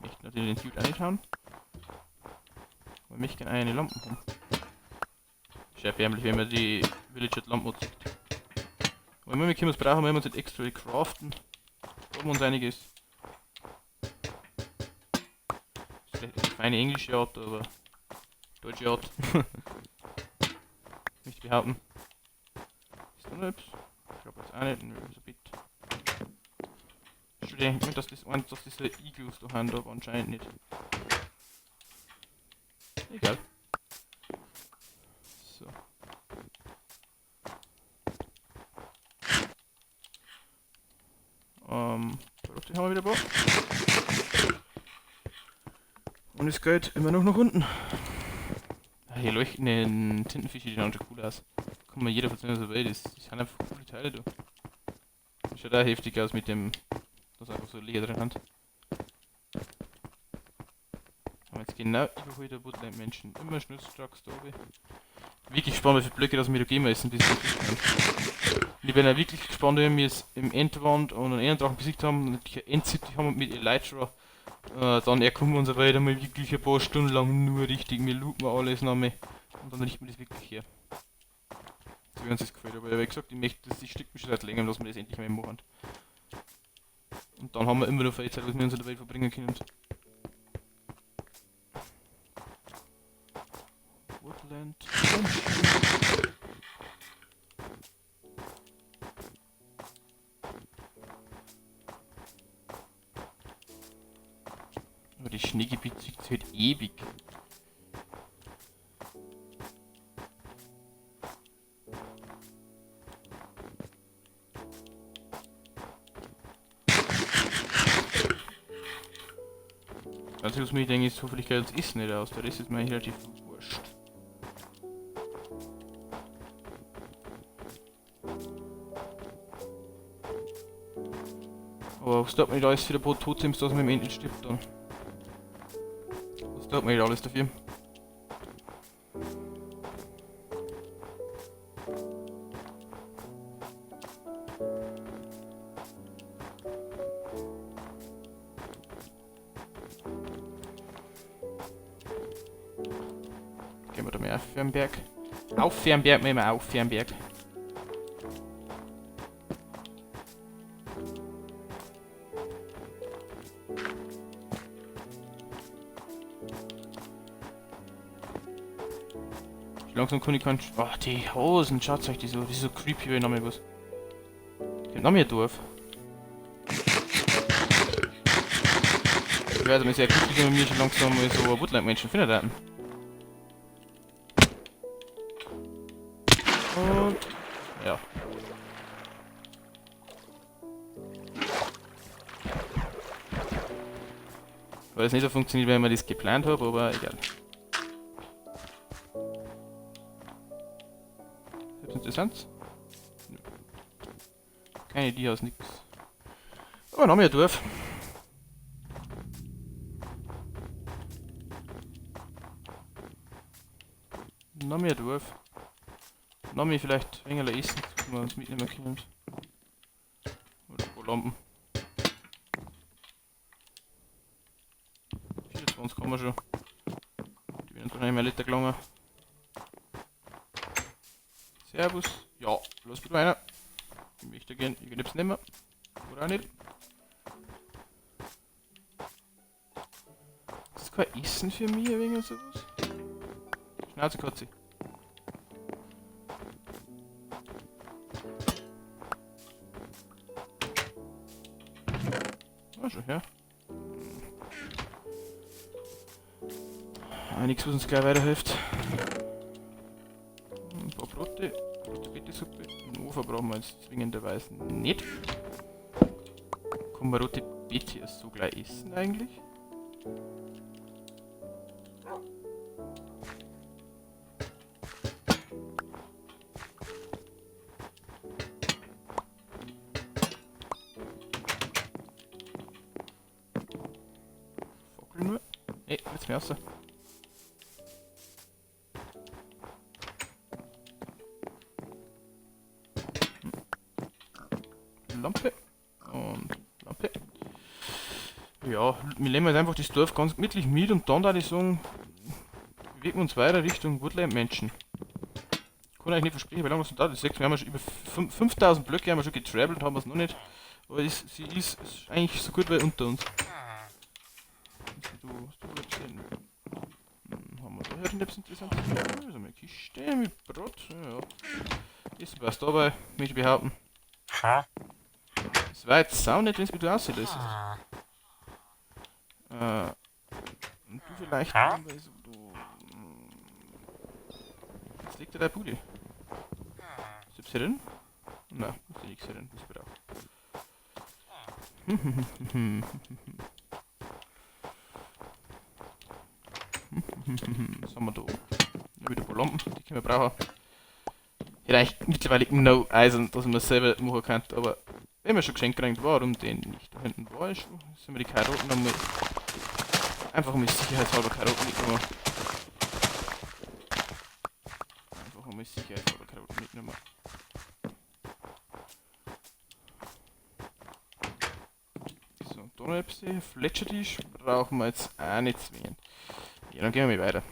Möchte natürlich den Dude auch nicht hauen. möchte gerne eine Lampe haben. Ist ja erbärmlich, wenn man die Villager Lampen anzieht. Aber immer wir können es brauchen, wenn wir uns nicht extra craften. Haben wir uns einiges. Ist vielleicht eine feine englische Art, aber deutsche Art. Nicht behaupten. Ist da noch etwas? Ich glaube jetzt auch nicht. Nö, so bitte. Ich denke mir, dass das eins, dass diese Igloos da haben, aber anscheinend nicht. Egal. So. Produkte haben wir wieder gebaut. Und es geht immer noch nach unten. Ah, hier leuchtenden Tintenfische, die schauen schon cool aus. Kann man jeder verzeihen, was er will. Das sind einfach coole Teile, du. Das schaut auch heftig aus mit dem, dass einfach so Leder drin hat. Haben wir jetzt genau überholt, der Woodland Menschen. Immer schnurstracks da oben. Wirklich gespannt, wie viele Blöcke das mir da geben müssen, bis sie sind. Und ich bin auch wirklich gespannt, wenn wir es im Endwand und einen Enderdrachen besiegt haben und die Endcity haben und mit Elytra, dann erkunden wir uns aber wieder mal wirklich ein paar Stunden lang nur richtig. Wir looten alles nochmal und dann richten wir das wirklich her. So wie uns das gefällt. Aber wie gesagt, ich möchte, das steckt mir schon seit längerem, dass wir das endlich mal machen. Und dann haben wir immer noch viel Zeit, was wir uns in der Welt verbringen können. Woodland. Aber das Schneegebiet zieht sich halt ewig. Das Einzige, was mir denke, ist, hoffentlich geht uns Essen nicht aus. Der Rest ist mir eigentlich relativ wurscht. Aber was tut man nicht alles für ein paar Totems, dass man im Ende stirbt dann? Was tut man nicht alles dafür? Gehen wir da mal auf den Berg. Auf den Berg, wir auf den Berg. Langsam kann ich keinen Sch-, oh, die Hosen, schaut euch die so, die ist so creepy, wenn noch mal was. Kommt noch mehr Dorf. Ich werde mir sehr glücklich, wenn wir schon langsam mal so Woodland-Menschen finden werden. Und ja. Weil es nicht so funktioniert, wenn man das geplant hat, aber egal. Interessant. Keine Idee aus nix. Aber noch mehr Dorf. Noch mehr Dorf. Noch mehr vielleicht ein wenig essen, dass wir uns mitnehmen können. Oder ein paar Lampen. 24 haben wir schon. Die werden wahrscheinlich mehr Liter gelangen. Servus. Ja, los bitte einer. Ich möchte gern irgendetwas nehmen. Oder auch nicht. Ist das kein Essen für mich, ein wenig oder sowas? Schnauze, Katze. Ah, schon her. Ah, nichts, was uns gleich weiterhilft. Ein paar Brote. Rote Beete-Suppe. Einen Ofen brauchen wir jetzt zwingenderweise nicht. Kann man rote Beete erst so gleich essen eigentlich? Fackel nur. Ne, jetzt mehr raus. Lampe und Lampe. Ja, wir nehmen jetzt einfach das Dorf ganz gemütlich mit und dann da ich sagen, Bewegen wir uns weiter Richtung Woodland Mansion. Kann eigentlich nicht versprechen, wie lange wir da das wir haben ja schon über 5000 Blöcke haben wir schon getravelt, haben wir es noch nicht. Aber sie ist eigentlich so gut wie unter uns. Du, haben wir da hier etwas Interessantes? Das ist eine Kiste mit Brot. Ja. Ist passt dabei, möchte ich behaupten. Es war jetzt sau nicht, wenn es mit du aussieht. Das ist. Und du vielleicht. Jetzt liegt da der Bude. Ist das hier drin? Nein, ist nichts hier drin, was ich brauche. Was haben wir da? Ja, wieder ein paar Lampen, die können wir brauchen. Ich hätte eigentlich mittlerweile no Eisen, dass man selber machen kann, aber wenn wir schon geschenkt kriegen, warum denn nicht? Da hinten war ich schon. Jetzt sind wir die Karotten einmal. Einfach mal sicherheitshalber Karotten mitnehmen. Einfach mal sicherheitshalber Karotten mitnehmen. So, da noch etwas. Fletcher-Tisch brauchen wir jetzt auch nicht zwingend. Ja, dann gehen wir mal weiter.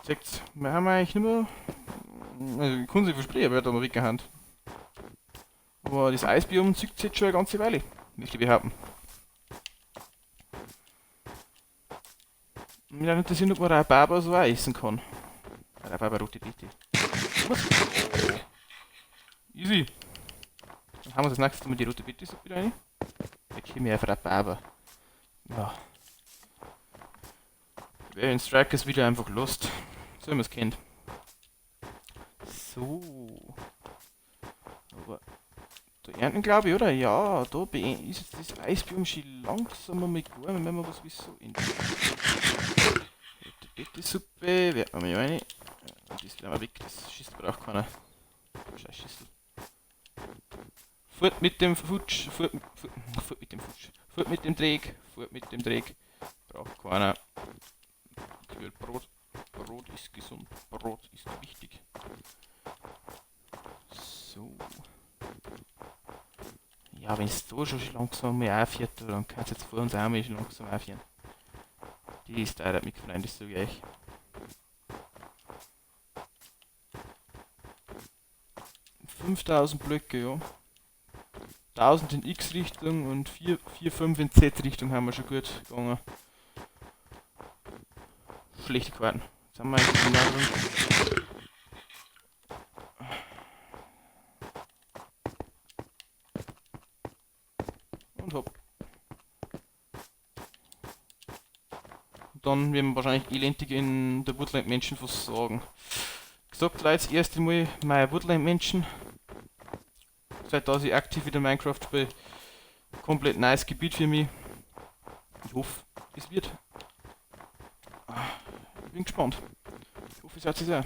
Seht's, wir haben eigentlich nicht mehr. Also, ich kann es nicht versprechen, aber ich da mal weggehauen. Aber das Eisbiom zieht jetzt schon eine ganze Weile, möchte ich behaupten. Mich würde interessieren, ob man Rhabarber so auch essen kann. Rhabarber, rote Beete. Was? Easy! Dann haben wir das nächste Mal die rote Beete so wieder rein. Da käme ich auf Rhabarber. Ja. Bavarian Strikers wieder einfach lost. So wie man es kennt. So. Aber da ernten, glaube ich, oder? Ja, da ist jetzt das Eisbiom schon langsam einmal gegangen, wenn wir was wieso in die Beete-Suppe werfen wir mal rein. Und das werden wir weg, das schießt braucht keiner. Scheiß Schüssel. Fort mit dem Futsch, fort, fort, fort mit dem Futsch, fort mit dem Dreck, fort mit dem Dreck. Braucht keiner. Brot. Brot ist gesund, Brot ist wichtig. So. Ja, wenn es da schon langsam mal aufhört, dann kannst du jetzt vor uns auch mal schon langsam aufhören. Die ist da mit Freund, das sag ich euch. 5000 Blöcke, ja. 1000 in X-Richtung und 4, 5 in Z-Richtung haben wir schon gut gegangen. Schlechte Karten. Jetzt haben wir eigentlich genau drin. Und hopp. Und dann werden wir wahrscheinlich elendig in der Woodland Mansion versorgen. Gesagt, Leute, das erste Mal meine Woodland Mansion. Seit dass ich aktiv wieder Minecraft spiele. Komplett nice Gebiet für mich. Ich hoffe, es wird. Ich bin gespannt. Ich hoffe, es hat sich auch.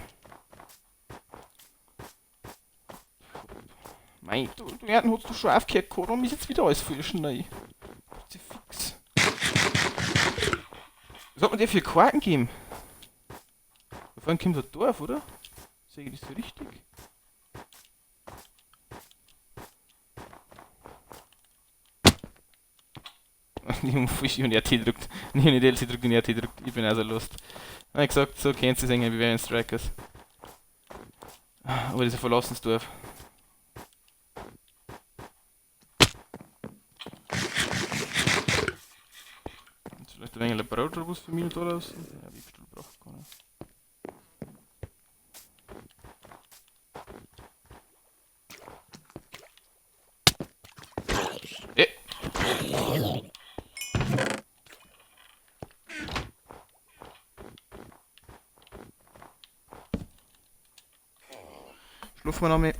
Mei, du Ernten hast du schon aufgehört, warum ist jetzt wieder alles voll schnell? Fix. Was hat man dir für Karten gegeben? Da vorne kommt ein Dorf, oder? Sehe ich das so richtig? Ich hab voll schön RT gedrückt. Nicht in DLC gedrückt, in RT gedrückt. Ich bin also lost. Hab ich gesagt, so kennt ihr es irgendwie Bavarian Strikers. Aber das ist ein verlassenes Dorf. Jetzt vielleicht ein wenig Brot oder was für mich da raus. Ja, wie viel braucht keiner. Schlafen wir noch mit.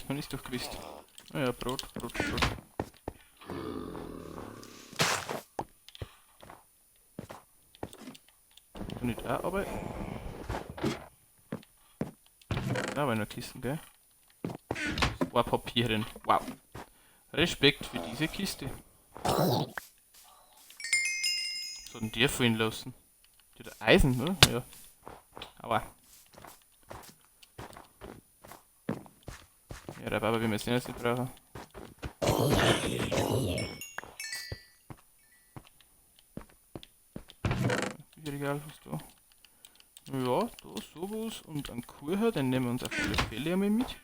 Man ist doch gewusst. Ah ja, Brot, Brot, Brot. Kann ich da arbeiten? Da war noch Kisten, gell? Das war Papier drin. Wow. Respekt für diese Kiste. Was hat denn der fallen lassen? Der hat Eisen, oder? Ja. Aua. Ja, der Baba, wir müssen jetzt nicht brauchen. Bücherregal, was da? Ja, da sowas und ein Kuchen, den nehmen wir uns auf alle Fälle einmal mit.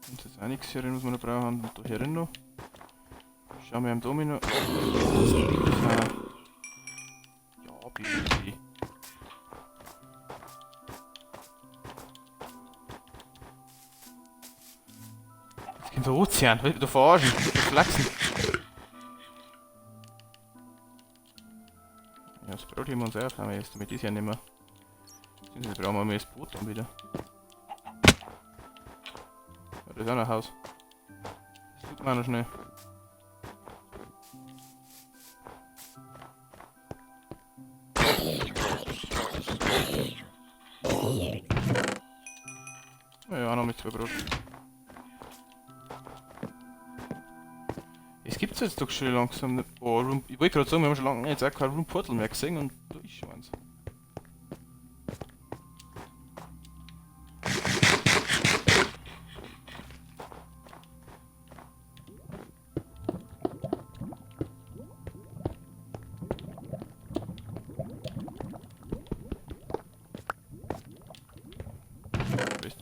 Und das ist auch nichts hier drin, was wir noch brauchen. Und da hier drin noch. Schauen wir am Domino. Ja, bitte. Jetzt kommt der Ozean, will mich da verarschen, will mich flachsen. Ja, das Brot heben wir uns auf, haben wir jetzt damit ist ja nicht mehr. Beziehungsweise brauchen wir das Boot dann wieder. Ja, das ist auch noch ein Haus. Das tut man auch noch schnell. Ja, auch noch mit 2 Brot. Es gibt's jetzt doch schon langsam ne-, oh, Room, ich wollte gerade sagen, wir haben schon lange jetzt auch kein Room Portal mehr gesehen und da ist schon eins.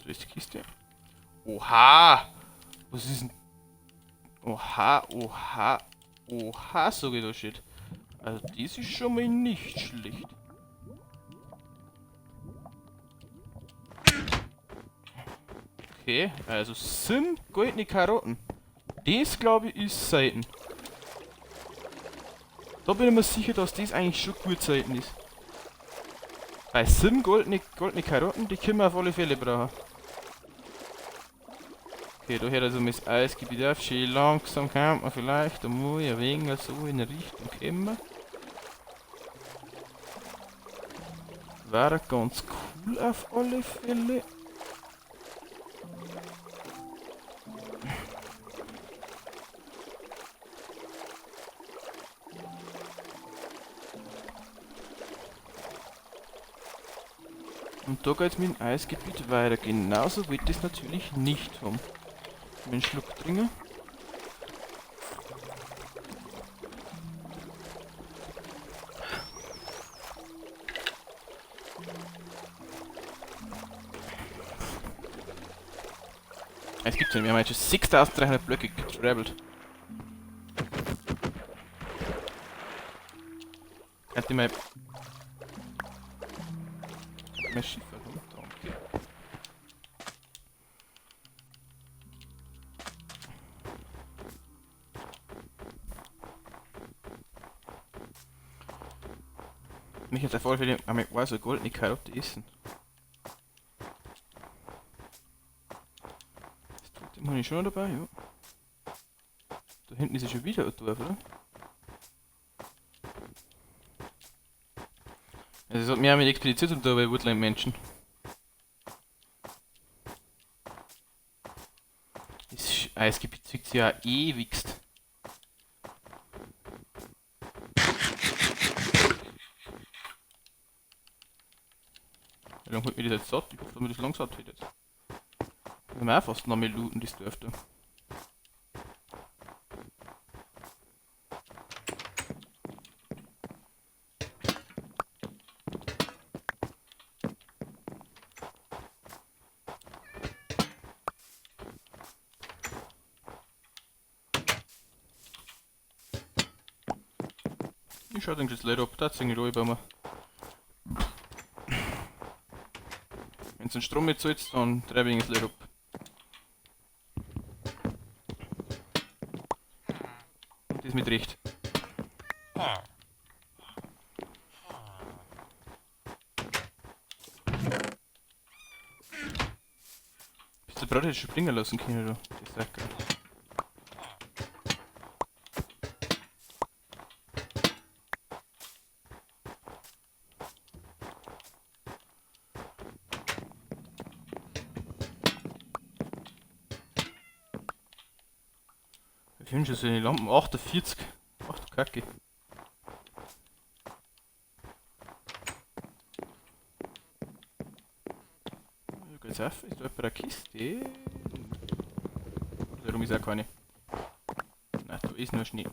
Ist die Kiste? Oha! Was ist denn? Oha, oha, oha, so geht das shit. Also das ist schon mal nicht schlecht. Okay, also 7 goldene Karotten. Das, glaube ich, ist selten. Da bin ich mir sicher, dass das eigentlich schon gut selten ist. Bei 7 goldene Karotten, die können wir auf alle Fälle brauchen. Okay, da hört also das Eisgebiet auf. Schön langsam kommt man vielleicht, da muss ich ein wenig so in Richtung kommen. Wäre ganz cool auf alle Fälle. Und da geht's mit dem Eisgebiet weiter. Genauso wird das natürlich nicht haben. Einen Schluck trinken. Es gibt ja nicht mehr, wir haben jetzt schon 6300 Blöcke getravelt. Könnt ihr mal mein Schiff runter, okay. Mich jetzt auf alle Fälle einmal so goldene Karotte essen. Das Totem habe ich schon noch dabei, ja. Da hinten ist ja schon wieder ein Dorf, oder? Also es hat mehr mit Expedition zu tun, bei Woodland-Menschen. Das Eisgebiet zieht sich ja ewigst. Wie lange holt mir das jetzt satt? Ich hoffe, dass mir das lang satt wird jetzt. Wir haben auch fast noch mehr looten, das dürfte. Ich schau den jetzt leider ab, da hat's irgendwie ruhig bei mir. Wenn's den Strom nicht zahlt, dann treibe ich es leider ab. Und das mit Recht. Bist du Brot hätte ich schon springen lassen können, du? Das ist auch geil. Wie viel schon so eine Lampen? 48. Ach du Kacke. Geht's auf? Ist da jemand eine Kiste? Oder darum ist auch keine. Nein, da ist nur Schnee.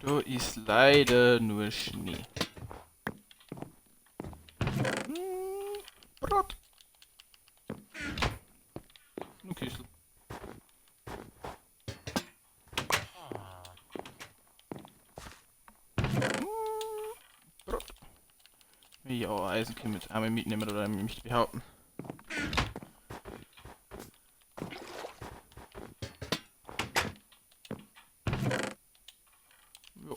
Da ist leider nur Schnee. Brot. Nur Kissel. Brot. Ja, Eisen können wir jetzt einmal mitnehmen oder mich behaupten. Jo.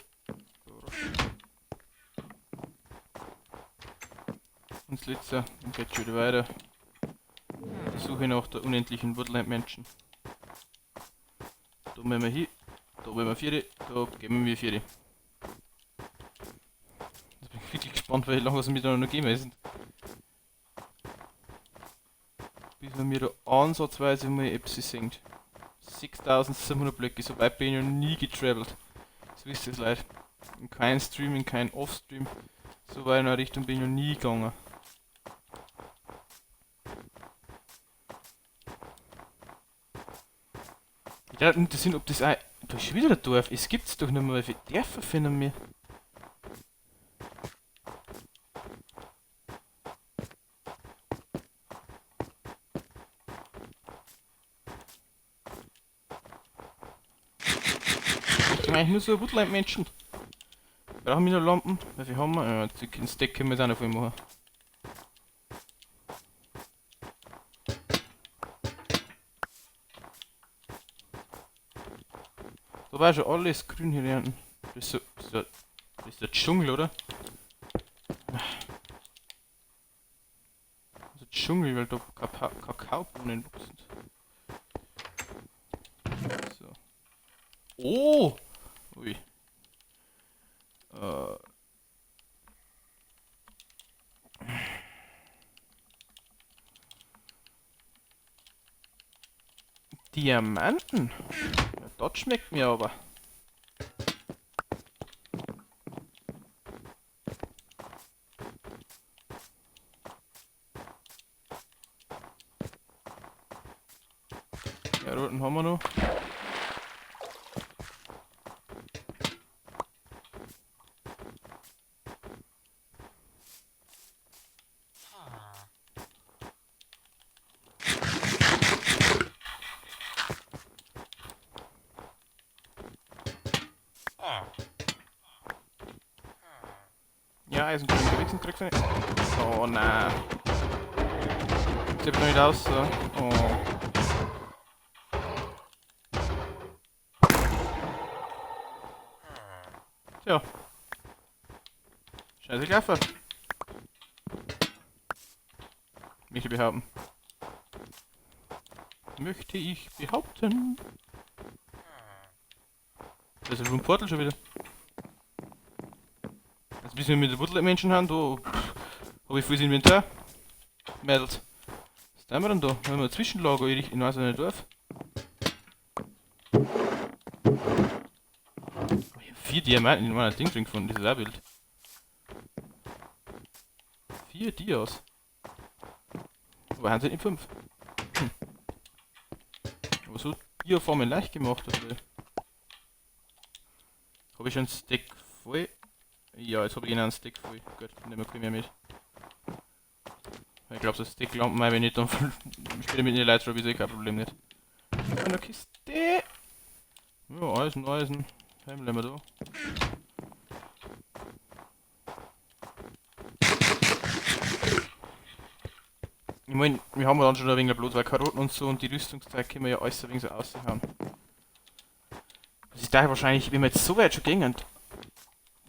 Und das letzte, dann geht's schon wieder weiter. Die Suche nach der unendlichen Woodland-Menschen. Da wollen wir hin, da wollen wir vier, da geben wir vier. Jetzt bin ich wirklich gespannt, wie lange wir da noch gehen müssen. Bis man mir da ansatzweise mal etwas singt. 6700 Blöcke, so weit bin ich noch nie getravelt. So ist es leid. In kein Stream, in kein Off-Stream. So weit in der Richtung bin ich noch nie gegangen. Ich dachte nicht, ob das auch. Da ist schon wieder ein Dorf. Es gibt's doch nicht mehr, wie viele Dörfer finden wir. Ich bin eigentlich nur so ein Woodland-Menschen. Brauchen wir noch Lampen? Wie viel haben wir? Ja, den Stack können wir jetzt auch noch voll machen. Da war schon alles grün hier unten. Das ist so, das ist der Dschungel, oder? Das ist der Dschungel, weil da Kakaobohnen wachsen. So. Oh! Ui. Diamanten? Ja, das schmeckt mir aber. Ja, roten haben wir noch. Ja, Eisenkohle unterwegs und kriegst du nicht. Oh nein. Sieht noch nicht aus, so. Oh. Tja. Scheiße gelaufen. Möchte ich behaupten. Möchte ich behaupten. Das ist ein Portal schon wieder. Also bis wir mit der Woodland-Menschen haben, da hab ich volles Inventar. Mädels. Was tun wir denn da? Haben wir ein Zwischenlager in einem Dorf? Oh, ich hab 4 Diamanten in meinem Ding drin gefunden, das ist auch wild. 4 Dias. Aber haben sie nicht 5? Aber so Dia-Formen leicht gemacht, oder? Hab ich schon einen Stack voll? Ja, jetzt hab ich einen Stack voll. Gut, nehmen wir keinen mehr mit. Ich glaub, so Stack-Lampen, wenn ich dann später mit den Lights ist eh kein Problem nicht. Eine Kiste! Ja, Eisen, Eisen. Heim wir da. Ich mein, wir haben dann schon ein wenig Blut, weil Karotten und so und die Rüstungsteile können wir ja alles ein wenig so raushauen. Das ist daher wahrscheinlich, wenn wir jetzt so weit schon gingen,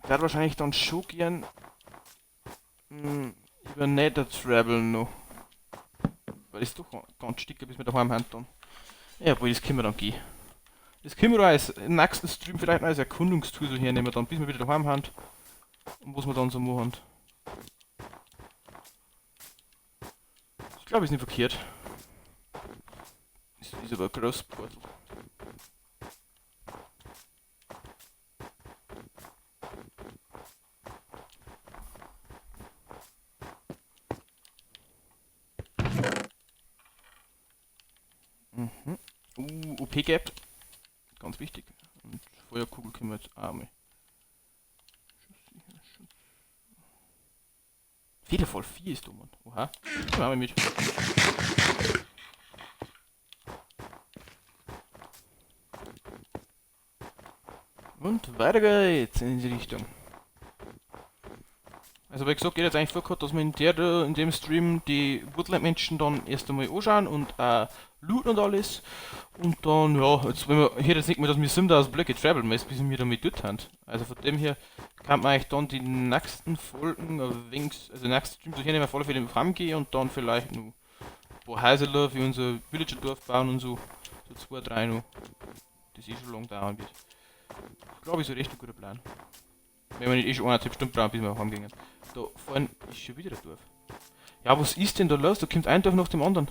der hat wahrscheinlich dann schon gern, über Nether Travel noch. Weil das ist doch ganz sticker, bis wir daheim haben dann. Ja, obwohl, das können wir dann gehen. Das können wir als im nächsten Stream vielleicht noch als Erkundungstour so hernehmen, dann, bis wir wieder daheim haben. Und was wir dann so machen. Das Glaube ich, ist nicht verkehrt. Das ist aber ein großes Portal. Mhm. OP-Gap. Ganz wichtig. Und Feuerkugel können wir jetzt auch mal. Federfall 4 ist da, Mann. Oha. Nehmen wir mit. Und weiter geht's in die Richtung. Also wie gesagt, geht jetzt eigentlich vorgehabt, dass wir in dem Stream die Woodland-Menschen dann erst einmal anschauen und looten und alles. Und dann, ja, jetzt wenn wir hier jetzt nicht mehr, dass wir 7000 Blöcke traveln müssen, bis wir damit dort haben. Also von dem her kann man eigentlich dann die nächsten Folgen, also den nächsten Stream, so hier nehmen wir auf alle Fälle im gehen und dann vielleicht noch ein paar Häuser für unser Villager-Dorf bauen und so. So 2, 3 noch. Das eh schon lang dauern wird. Glaube ich, so recht ein guter Plan. Wenn wir nicht eh schon 1,5 Stunden brauchen, bis wir heimgehen. Da vorne ist schon wieder ein Dorf. Ja, was ist denn da los? Da kommt ein Dorf nach dem anderen.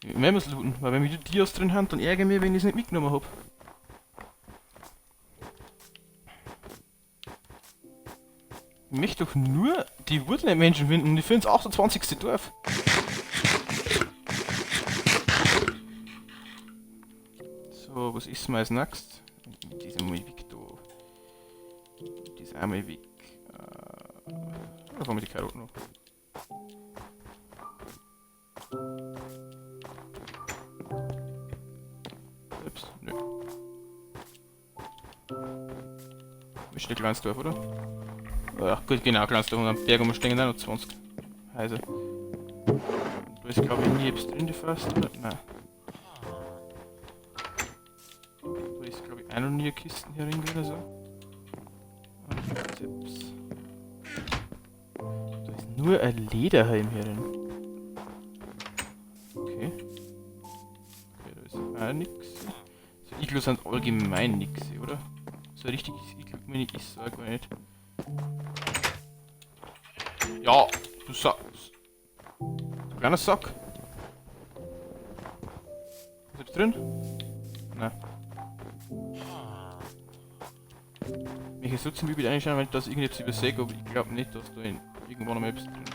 Wir müssen looten, weil wenn wir die Dias drin haben, dann ärgere ich mich, wenn ich es nicht mitgenommen hab. Ich möchte doch nur die Woodland-Menschen finden und ich finde das 28. Dorf. So, was ist mal als nächstes? Das ist einmal weg da. Das ist einmal weg. Da fahren wir die Karotten noch. Ups, nö. Ist der kleines Dorf, oder? Ja, gut, genau, kleines Dorf. Und am Berg umstehen auch noch 20 Häuser. Da ist, glaube ich, nie etwas drin, die fast, oder? Nein. Da ist, glaube ich, auch noch nie eine Kiste hier drin oder so. Und da ist nur ein Lederhelm hier drin. Okay. Okay, da ist auch nix. So Iglo sind allgemein nix, oder? So ein richtiges Iglo meine ich ist auch gar nicht. Ja, du Sack. Du kleiner Sack. Was ist drin? Nein. Mich ist so zum Beispiel reinschauen, wenn ich das irgendetwas übersehe, aber ich glaub nicht, dass da irgendwo noch etwas drin ist.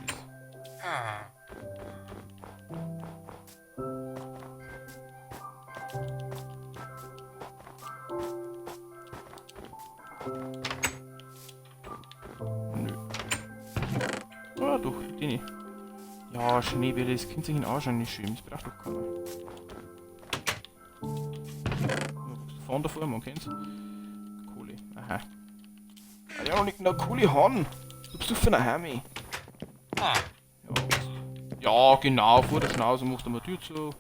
Nö. Ah, doch, die nicht. Ja, Schneebälle, das könnt sich in Arsch nicht schön, das braucht doch keiner. Fahren davor, man kennt's. Kohle, aha. Ah, ja, noch nicht noch Kohle haben. Du bist du für eine Heime. Ja, ja, genau, vor der Schnauze macht er mal Tür zu.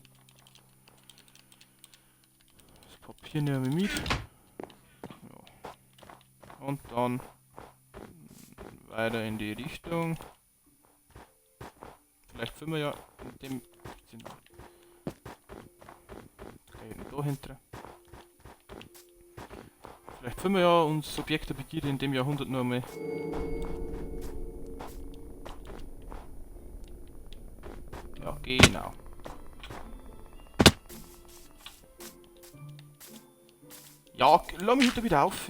Das Papier nehmen wir mit. Ja. Und dann weiter in die Richtung. Vielleicht finden wir ja in dem Zimmer. Okay, da hinten. Vielleicht finden wir ja uns Objekt der Begierde in dem Jahrhundert noch einmal. Ja, genau. Ja, lass mich da wieder auf.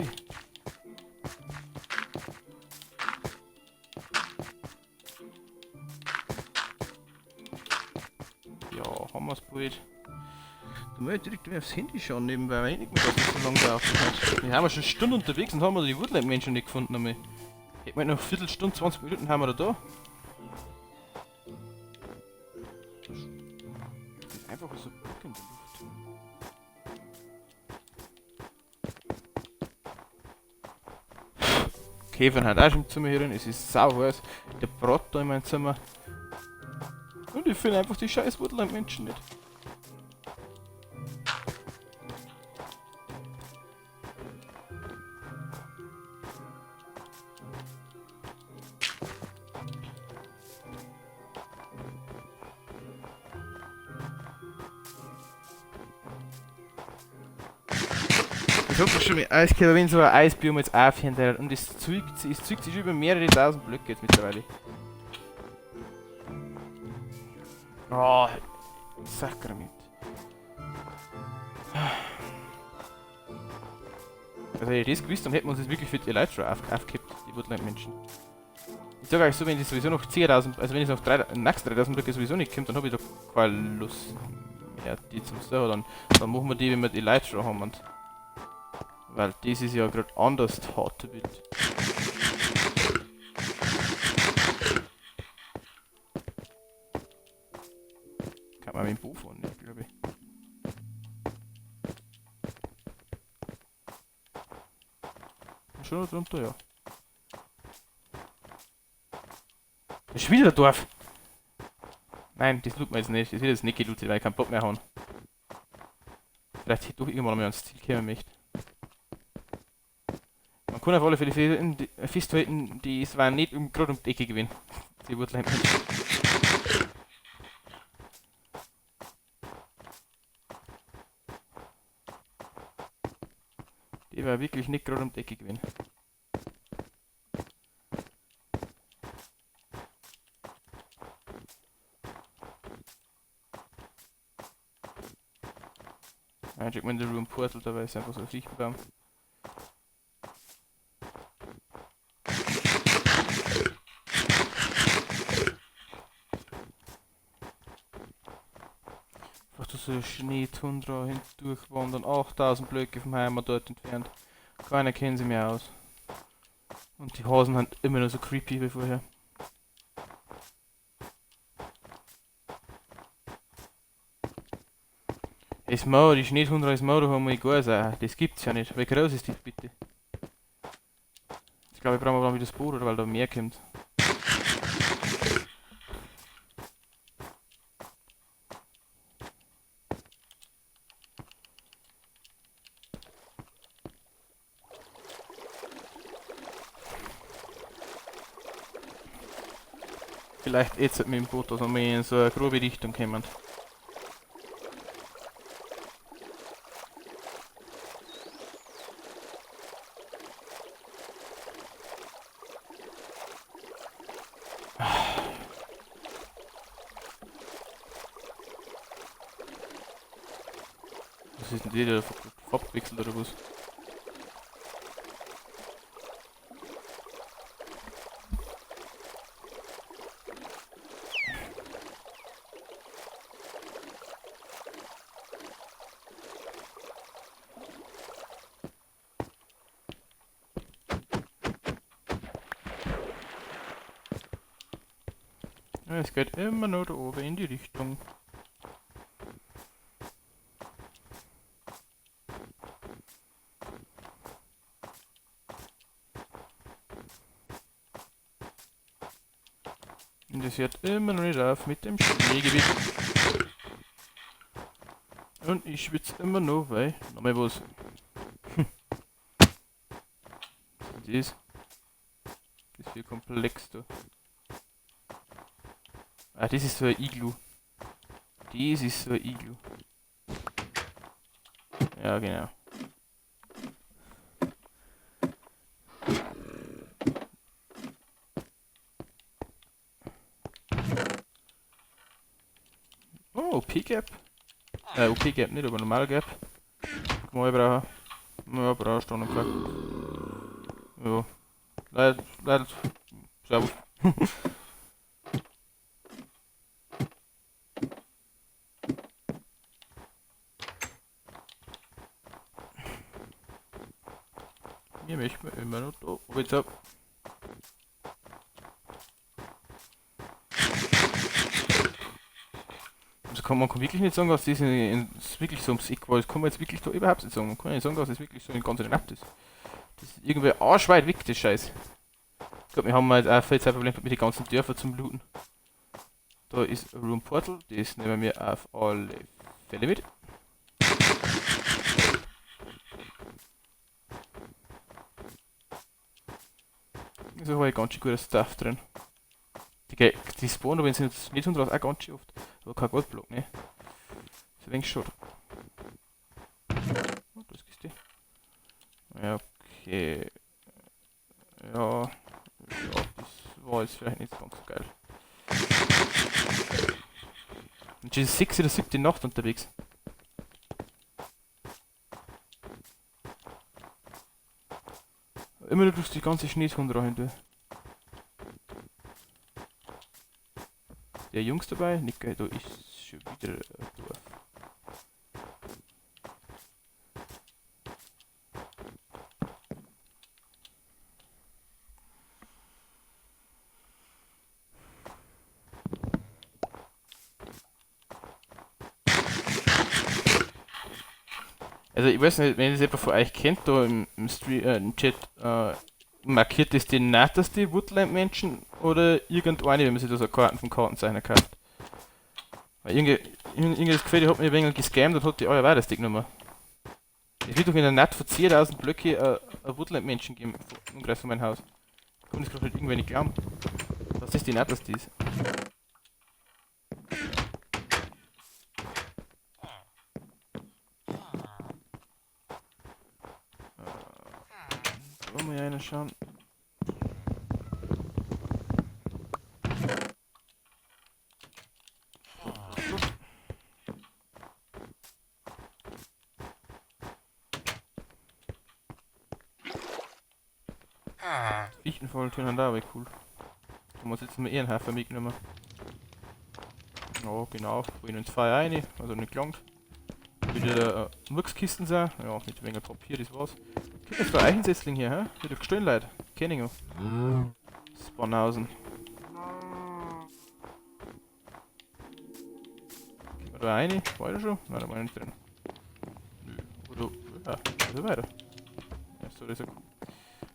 Ja, haben wir's bald. Da muss ich direkt wieder aufs Handy schauen nebenbei, weil ich nicht mehr, dass es so lange dauert hat. Wir haben ja schon Stunden unterwegs und haben wir die Woodland-Menschen nicht gefunden einmal. Ich meine, noch eine Viertelstunde, 20 Minuten haben wir da da. Das ist einfach so Block in der Luft. Käfer hat auch schon im Zimmer hier drin, es ist sau heiß. Der Brat da in meinem Zimmer. Und ich finde einfach die scheiß Woodland-Menschen nicht. Ich hab doch schon mit Eis gehabt, wenn so ein Eisbiom jetzt aufhören würde. Und es zieht sich über mehrere tausend Blöcke jetzt mittlerweile. Oh, Sakrament. Also hätte ich das gewusst, dann hätten wir uns das wirklich für die Elytra aufgekippt, die Woodland-Menschen. Ich sag euch so, wenn ich sowieso noch 10.000, also wenn ich noch nächsten 3.000 Blöcke sowieso nicht kommt, dann hab ich da keine Lust mehr, die zum Server. Dann machen wir die, wenn wir die Elytra haben. Und weil das ist ja gerade anders hart wild. Kann man mit dem Boot fahren, ne, glaube ich. Schon noch drunter, ja. Das ist wieder der Dorf! Nein, das tut man jetzt nicht. Das wird jetzt nicht gelootet, weil ich keinen Bock mehr habe. Vielleicht ich doch irgendwann mal ans Ziel kommen möchte. Man kann auf alle Fälle festhalten, die es war nicht gerade um die Ecke gewesen. Die Woodland Menschen. Die war wirklich nicht gerade um die Ecke gewesen. Check mal in der Room Portal, da ist einfach so ein Fichtenbaum. Einfach durch so eine Schneetundra hindurchwandern, 8000 Blöcke vom Heimat dort entfernt. Keiner kennt sie mehr aus. Und die Hasen sind immer noch so creepy wie vorher. Das Mauer, die Schneetundra ist Mauer, haben wir gar sein. Das gibt's ja nicht. Wie groß ist die bitte? Ich glaube, ich brauche mal wieder das Boot, oder weil da mehr kommt. Vielleicht jetzt mit dem Boot, dass wir in so eine grobe Richtung kommen. Was ist denn die, der abwechselt oder was? Ja, es geht immer nur da oben in die Richtung. Und es hört immer noch nicht auf mit dem Schneegebiet. Und ich schwitze immer noch, weil... Nochmal was. Was ist das? Das ist viel komplex da. Ah, das ist so ein Iglu. Das ist so ein Iglu. Ja, genau. Oh, OP-Gap. OP-Gap nicht, aber normal Gap. Kann man brauchen. Ja, brauchst du noch keinen. Ja. Leider, leider. Servus. Mir möchte man immer noch da. Ob jetzt ab. Also kann man wirklich nicht sagen, dass das wirklich so ums Eck war. Das kann man jetzt wirklich da überhaupt nicht sagen. Man kann nicht sagen, dass das wirklich so in ganz Nacht ist. Das ist irgendwie arschweit weg, das Scheiß. Ich glaub, wir haben jetzt auch viel Zeitproblem mit den ganzen Dörfern zum Looten. Da ist Room Portal, das nehmen wir auf alle Fälle mit. Da habe ich ganz schön gutes Stuff drin. Die spawnen, wenn sie nicht sind, auch ganz schön oft. Aber kein Goldblock, ne? Das ist ein wenig schade. Oh, das ist die. Ja, ja, das war jetzt vielleicht nicht ganz so geil. Und schon 6 oder 7. Nacht unterwegs. Immer nur durch die ganze Schneetundra hin. Der Jungs dabei? Nick, da ist schon wieder ein Dorf. Also ich weiß nicht, wenn das jemand von euch kennt, da im Stream, im Chat, markiert das die netteste Woodland-Menschen oder irgendeine, wenn man sich da so Karten vom Kartenzeichner kauft? Weil irgendwie das Gefühl, die hat mich ein wenig gescammt und hat die alle weiter genommen. Es wird doch in der Nacht von 10.000 Blöcke ein Woodland-Menschen geben, im Umkreis von meinem Haus. Ich kann das gerade halt irgendwie nicht glauben, dass das die netteste ist. Mal schauen. Fichtenvoll Tönen da, aber cool. Da muss jetzt mal eher einen Hafer mitnehmen. Ja, genau. Wollen ins Feuer rein, also nicht gelangt. Wieder Murkskisten sind. Ja, mit weniger Papier, das war's. Gibt es da Eichensetzling hier, hä? Wird doch gestohlen, Leute. Kenn ich noch. Spawnhausen. Gehen wir da rein? Weiter schon? Nein, da war ich nicht drin. Nö. Oder. Ja, also weiter. Ja, so, das ist ja cool.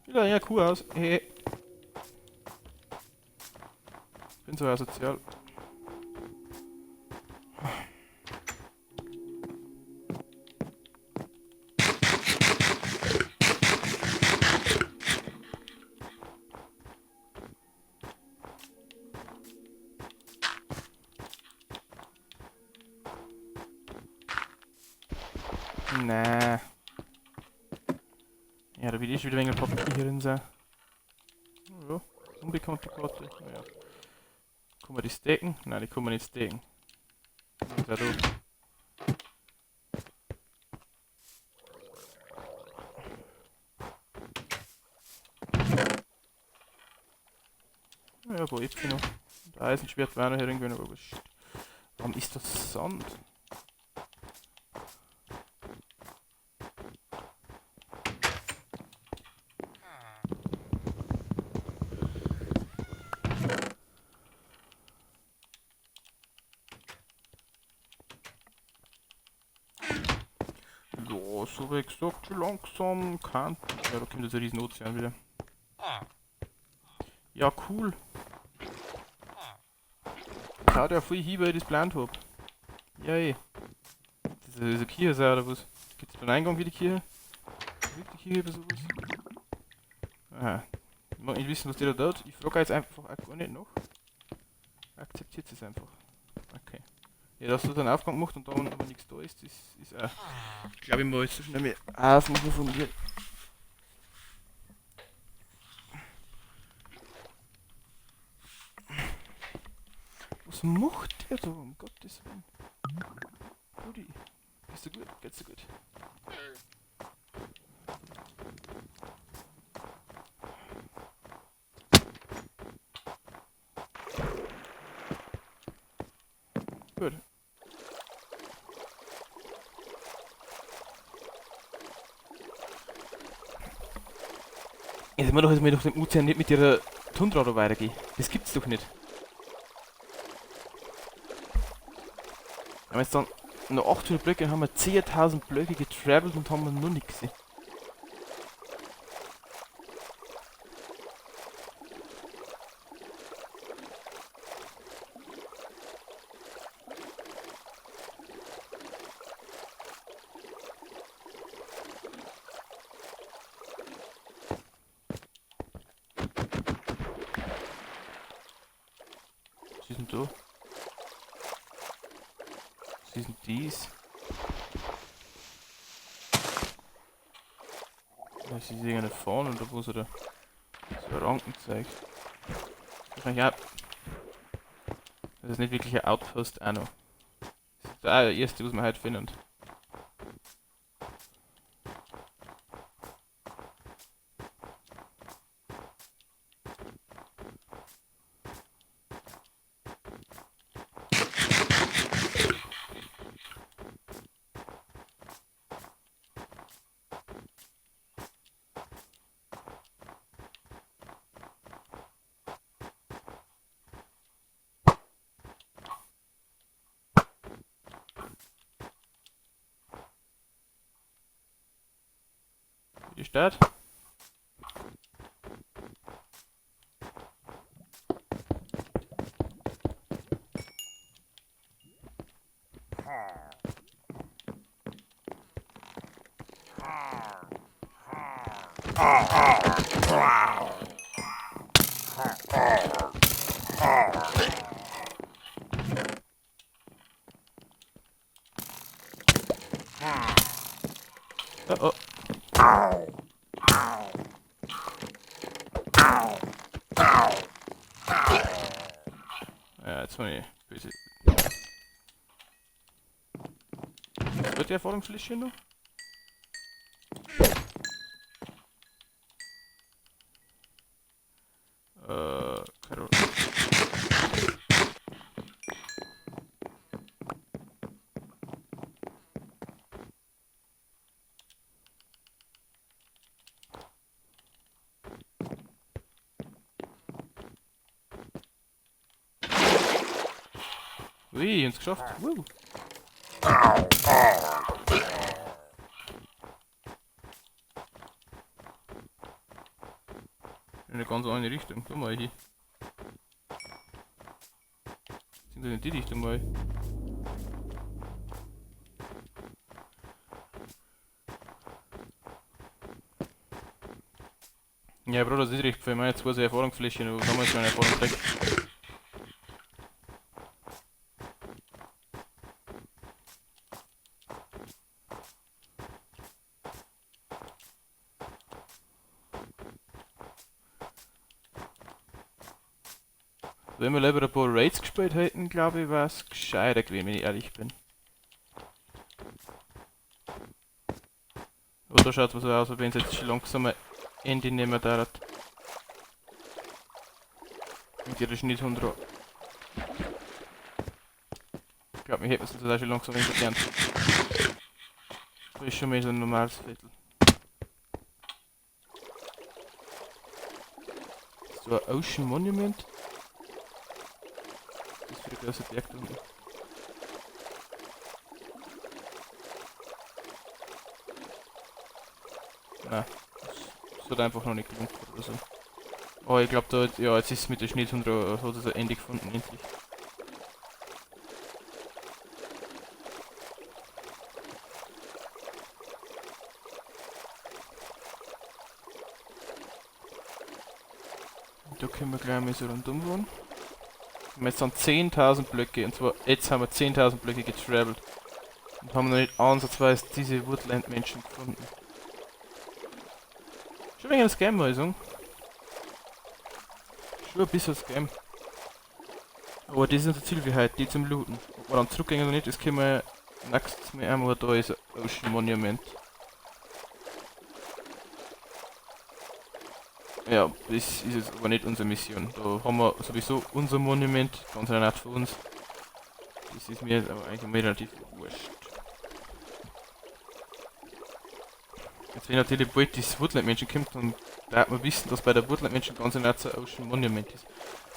Sieht ja cool aus. Hey. Bin so asozial. Nee. Ja, da will ich wieder ein wenig Papier hier drin sein. Ja, unbekannte Karte. Naja. Kann man die stacken? Nein, die kann man nicht stacken. Das ist ja doof. Ja, wo ist noch? Der Eisenschwert war noch hier irgendwie noch, aber warum ist das Sand? Ja, so wie gesagt, schon langsam kann. Ja, da kommt jetzt ein riesen Ozean wieder. Ja, cool. Das haut ja voll hin, weil ich das geplant hab. Ja, eh. Das ist eine Kirche oder was? Gibt's da einen Eingang für die Kirche? Wirkt die Kirche oder sowas? Aha. Ich mag nicht wissen, was der da tut. Ich frage jetzt einfach auch gar nicht nach. Akzeptiert es einfach. Okay. Ja, dass du dann Aufgang gemacht und da aber nichts da ist, das ist auch. Ich glaube, ich muss jetzt so schnell mehr aufmachen von mir. Was macht der da, um Gottes Willen? Rudi, bist du gut? Geht's dir gut? Gut. Jetzt mal doch jetzt mal durch den Ozean nicht mit ihrer Tundra da weitergehen. Das gibt's doch nicht. Wenn wir jetzt dann noch 800 Blöcke haben wir 10.000 Blöcke getravelt und haben wir noch nichts gesehen. Was ist denn da? Was ist denn dies? Das ist irgendeine Fauna oder was, oder? So Rankenzeug. Wahrscheinlich auch. Das ist nicht wirklich ein Outpost auch noch. Das ist der erste, was wir heute finden. Die Stadt. Oh, oh. Ja, jetzt mal böse. Wird die Erfahrungsfläschchen noch? Keine Ahnung. Ui, uns geschafft. Woo. In eine ganz andere Richtung. Guck mal hier. Sind wir in die Richtung mal? Ja, Bruder, das ist recht viel. Ich meine, jetzt zwei Erfahrungsfläschchen, aber damals schon eine Erfahrung gekriegt. Wenn wir lieber ein paar Raids gespielt hätten, glaube ich, wäre es gescheiter gewesen, wenn ich ehrlich bin. Aber da schaut es so aus, als wenn es jetzt schon langsam ein Ende nehmen darf. Mit ihrer Schnitthundra. Ich glaube, wir hätten es jetzt auch schon langsam gelernt. Das ist schon mal so ein normales Viertel. Ist das ein Ocean Monument? Das ist für die große Berg da unten. Nein, das hat einfach noch nicht gelohnt oder so. Oh, ich glaub, da, ja, jetzt ist es mit der Schneetundra, hat es ein Ende gefunden, endlich. Und da können wir gleich mal so rundum fahren. Wir haben jetzt 10.000 Blöcke, und zwar jetzt haben wir 10.000 Blöcke getravelt. Und haben noch nicht ansatzweise diese Woodland-Menschen gefunden. Schon wegen einem Scam, muss ich sagen. Schon ein bisschen Scam. Aber das ist unser Ziel für heute, die zum Looten. Ob wir dann zurückgehen oder nicht, das können wir nächstes Mal einmal. Da ist ein Ocean Monument. Ja, das ist jetzt aber nicht unsere Mission. Da haben wir sowieso unser Monument, ganz in der Nacht für uns. Das ist mir jetzt aber eigentlich relativ wurscht. Jetzt wenn natürlich bald das Woodland-Menschen kommt, dann darf man wissen, dass bei der Woodland-Menschen ganz in der Nacht so ein Ocean Monument ist.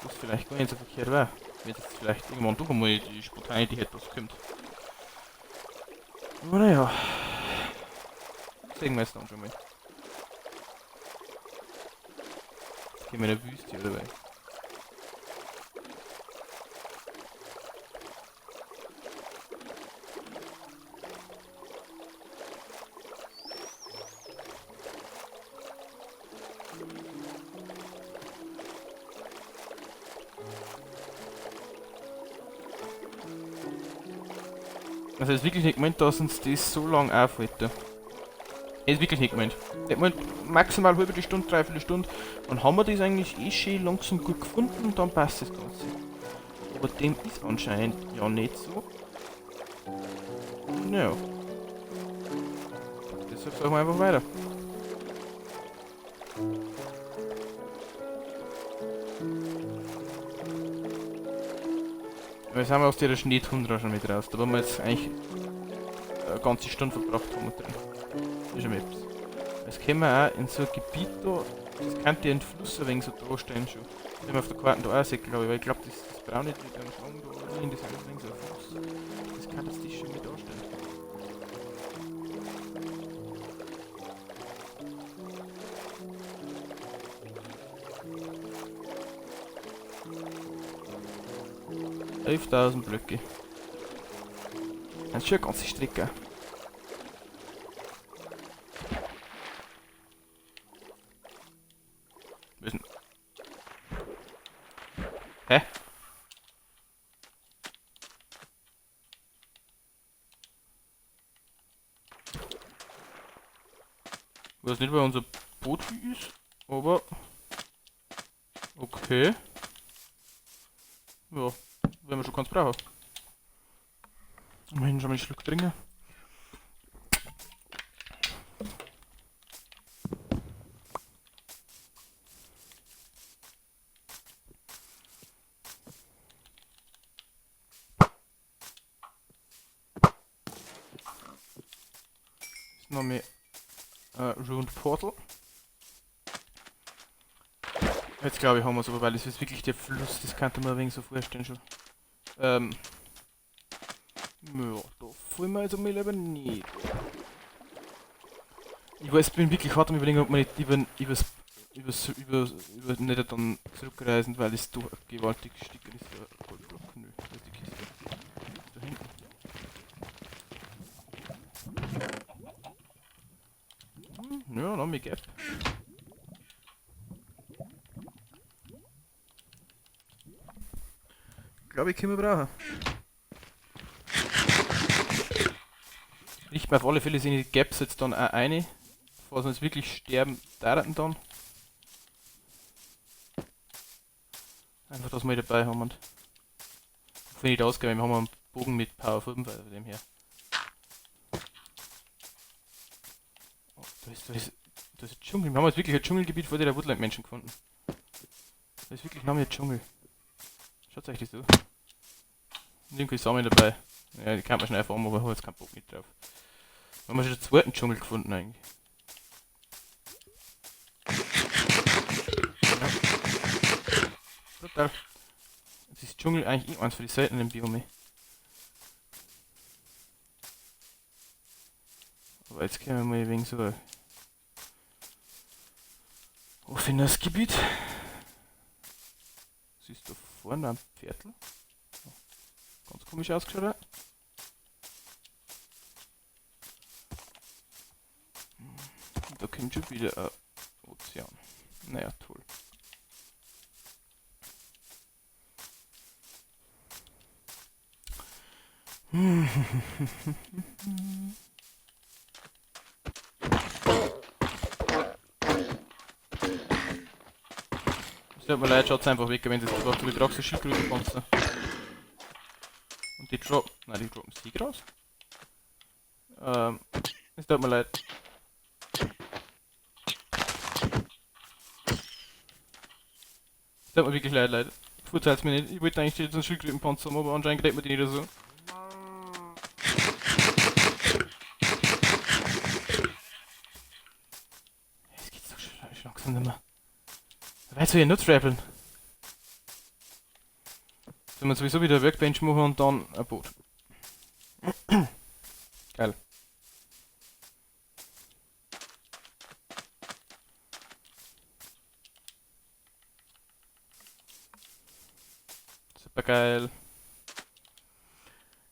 Was vielleicht gar nicht so verkehrt war. Wenn jetzt vielleicht irgendwann doch einmal die spontane Idee hat, was kommt. Aber naja. Sehen wir jetzt dann schon mal. Jetzt gehen wir in der Wüste, oder was? Also es ist wirklich nicht gemeint, dass uns das so lange aufhalten. Ist wirklich nicht gemeint. Ich mein, maximal halbe Stunde, dreiviertel Stunde. Dann haben wir das eigentlich eh schön langsam gut gefunden und dann passt das Ganze. Aber dem ist anscheinend ja nicht so. Ja. Deshalb sagen wir einfach weiter. Aber jetzt haben wir aus der Schneetundra schon mit raus. Da wollen wir jetzt eigentlich eine ganze Stunde verbracht haben drin. Das ist schon etwas. Jetzt können wir auch in so ein Gebiet da, das könnte ja ein Fluss ein wenig so darstellen schon. Das haben wir auf der Karte da auch sehen, glaube ich, weil ich glaube, das braune mit dem Schlangen da drin, das ist ein wenig so ein Fluss. Das kann das schon mit darstellen. 11.000 Blöcke. Das ist schon eine ganze Strecke. Denn? Hä? Ich weiß nicht, wer unser Boot ist, aber okay. Ja, werden wir schon ganz brauchen. Immerhin schon mal einen Schluck trinken. Ist noch mehr Ruined Portal. Jetzt glaube ich haben wir es aber, weil es ist wirklich der Fluss, das könnte man ein wenig so vorstellen schon. Ja, da fallen wir jetzt einmal lieber nicht. Ich weiß, bin wirklich hart am Überlegen, ob man nicht über nicht dann zurückreisen, weil es doch ein gewaltig Stück ist. Goldblock, nö, das ist die Kiste. Das ist da hinten. Ja, noch mehr Gap. Glaube ich, können wir brauchen. Nicht mehr auf alle Fälle sind die Gaps jetzt dann auch eine. Bevor sie uns wirklich sterben, dauert dann. Einfach, dass wir dabei haben und wenn ich da ausgehe, wir haben einen Bogen mit Power 5, also von dem her. Oh, da ist ein Dschungel. Wir haben jetzt wirklich ein Dschungelgebiet vor der Woodland-Menschen gefunden. Da ist wirklich noch mehr Dschungel. Schaut euch das an. Und irgendwie Samen dabei. Ja, die kann man schnell farmen, aber ich habe jetzt keinen Bock mit drauf. Wir haben schon den zweiten Dschungel gefunden eigentlich. Ja. Total. Jetzt ist Dschungel eigentlich eh eins für die seltenen Biome. Aber jetzt können wir mal wegen so ein offenes Gebiet. Was ist da vorne ein Pferdl? Ganz komisch ausgeschaut. Und da kommt schon wieder ein Ozean. Naja, toll. Es tut mir leid, schaut's einfach weg, wenn sie es gefragt haben. Ich trage so Schildkrötenpanzer. Und die droppen. Nein, die droppen Seegras. Es tut mir leid. Es tut mir wirklich leid, Leute. Verzeih's mir nicht. Ich wollte eigentlich jetzt einen Schildkrötenpanzer haben, aber anscheinend kriegt man die nicht so. Es geht doch schon langsam nicht mehr. Wer soll ich nur traveln? Sollen wir sowieso wieder eine Workbench machen und dann ein Boot. Geil. Super geil.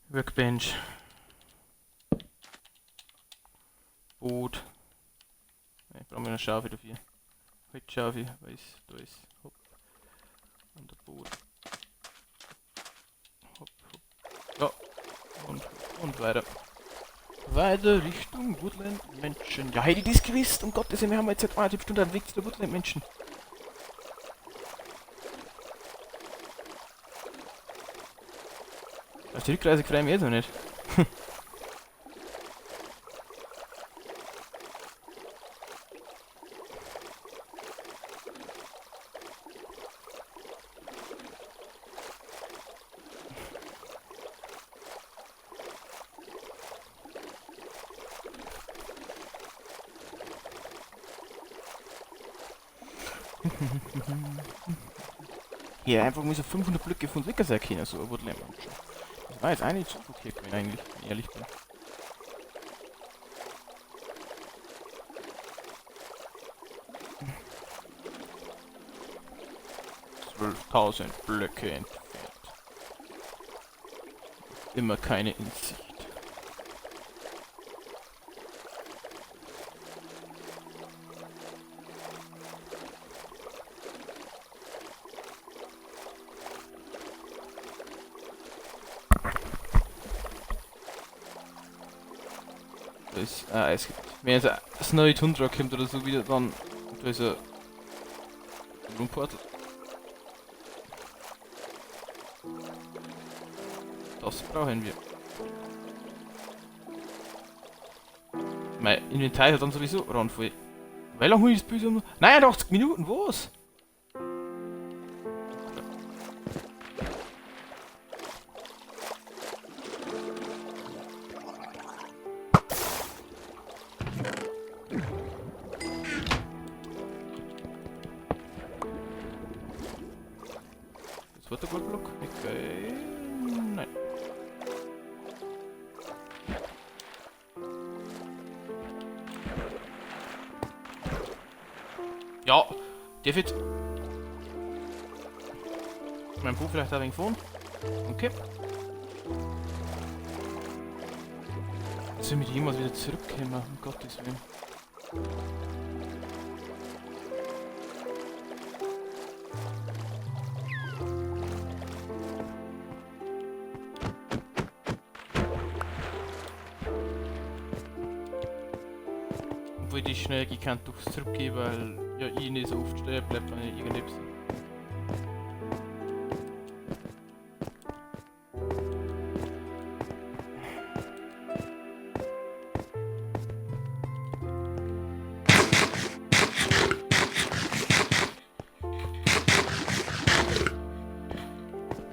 Workbench. Boot. Ich brauche mir eine Schaufel dafür. Holzschaufel, weiß, da ist. Hopp. Und ein Boot. Hopp, hopp. Ja. Und weiter. Weiter Richtung Woodland Mansion. Ja, hätte ich das gewusst, um Gottes Willen, wir haben jetzt seit 1,5 Stunden am Weg zu der Woodland Mansion. Auf die Rückreise freue ich mich jetzt noch nicht. Hier, einfach mal so 500 Blöcke von weg sein können, so ein Woodland Mansion. Das war jetzt auch nicht so verkehrt gewesen, eigentlich, wenn ich ehrlich bin. 12.000 Blöcke entfernt. Immer keine in Sicht. Da ist ein Eisgebiet. Wenn jetzt ein Snowy Tundra kommt oder so wieder, dann da ist ein Rumportal. Das brauchen wir. Mein Inventar ist dann sowieso randvoll. Wie lange hol ich das Bild um? 89 Minuten, was? Das war der Goldblock? Okay. Nein. Ja, der wird mein Buch vielleicht ein wenig fahren. Okay. Jetzt will ich jemals wieder zurückkommen, um Gottes Willen. Obwohl ich schnell gekannt durchs Zurückgehen, weil ja ich nicht so oft stehen bleibe, wenn ich irgendetwas.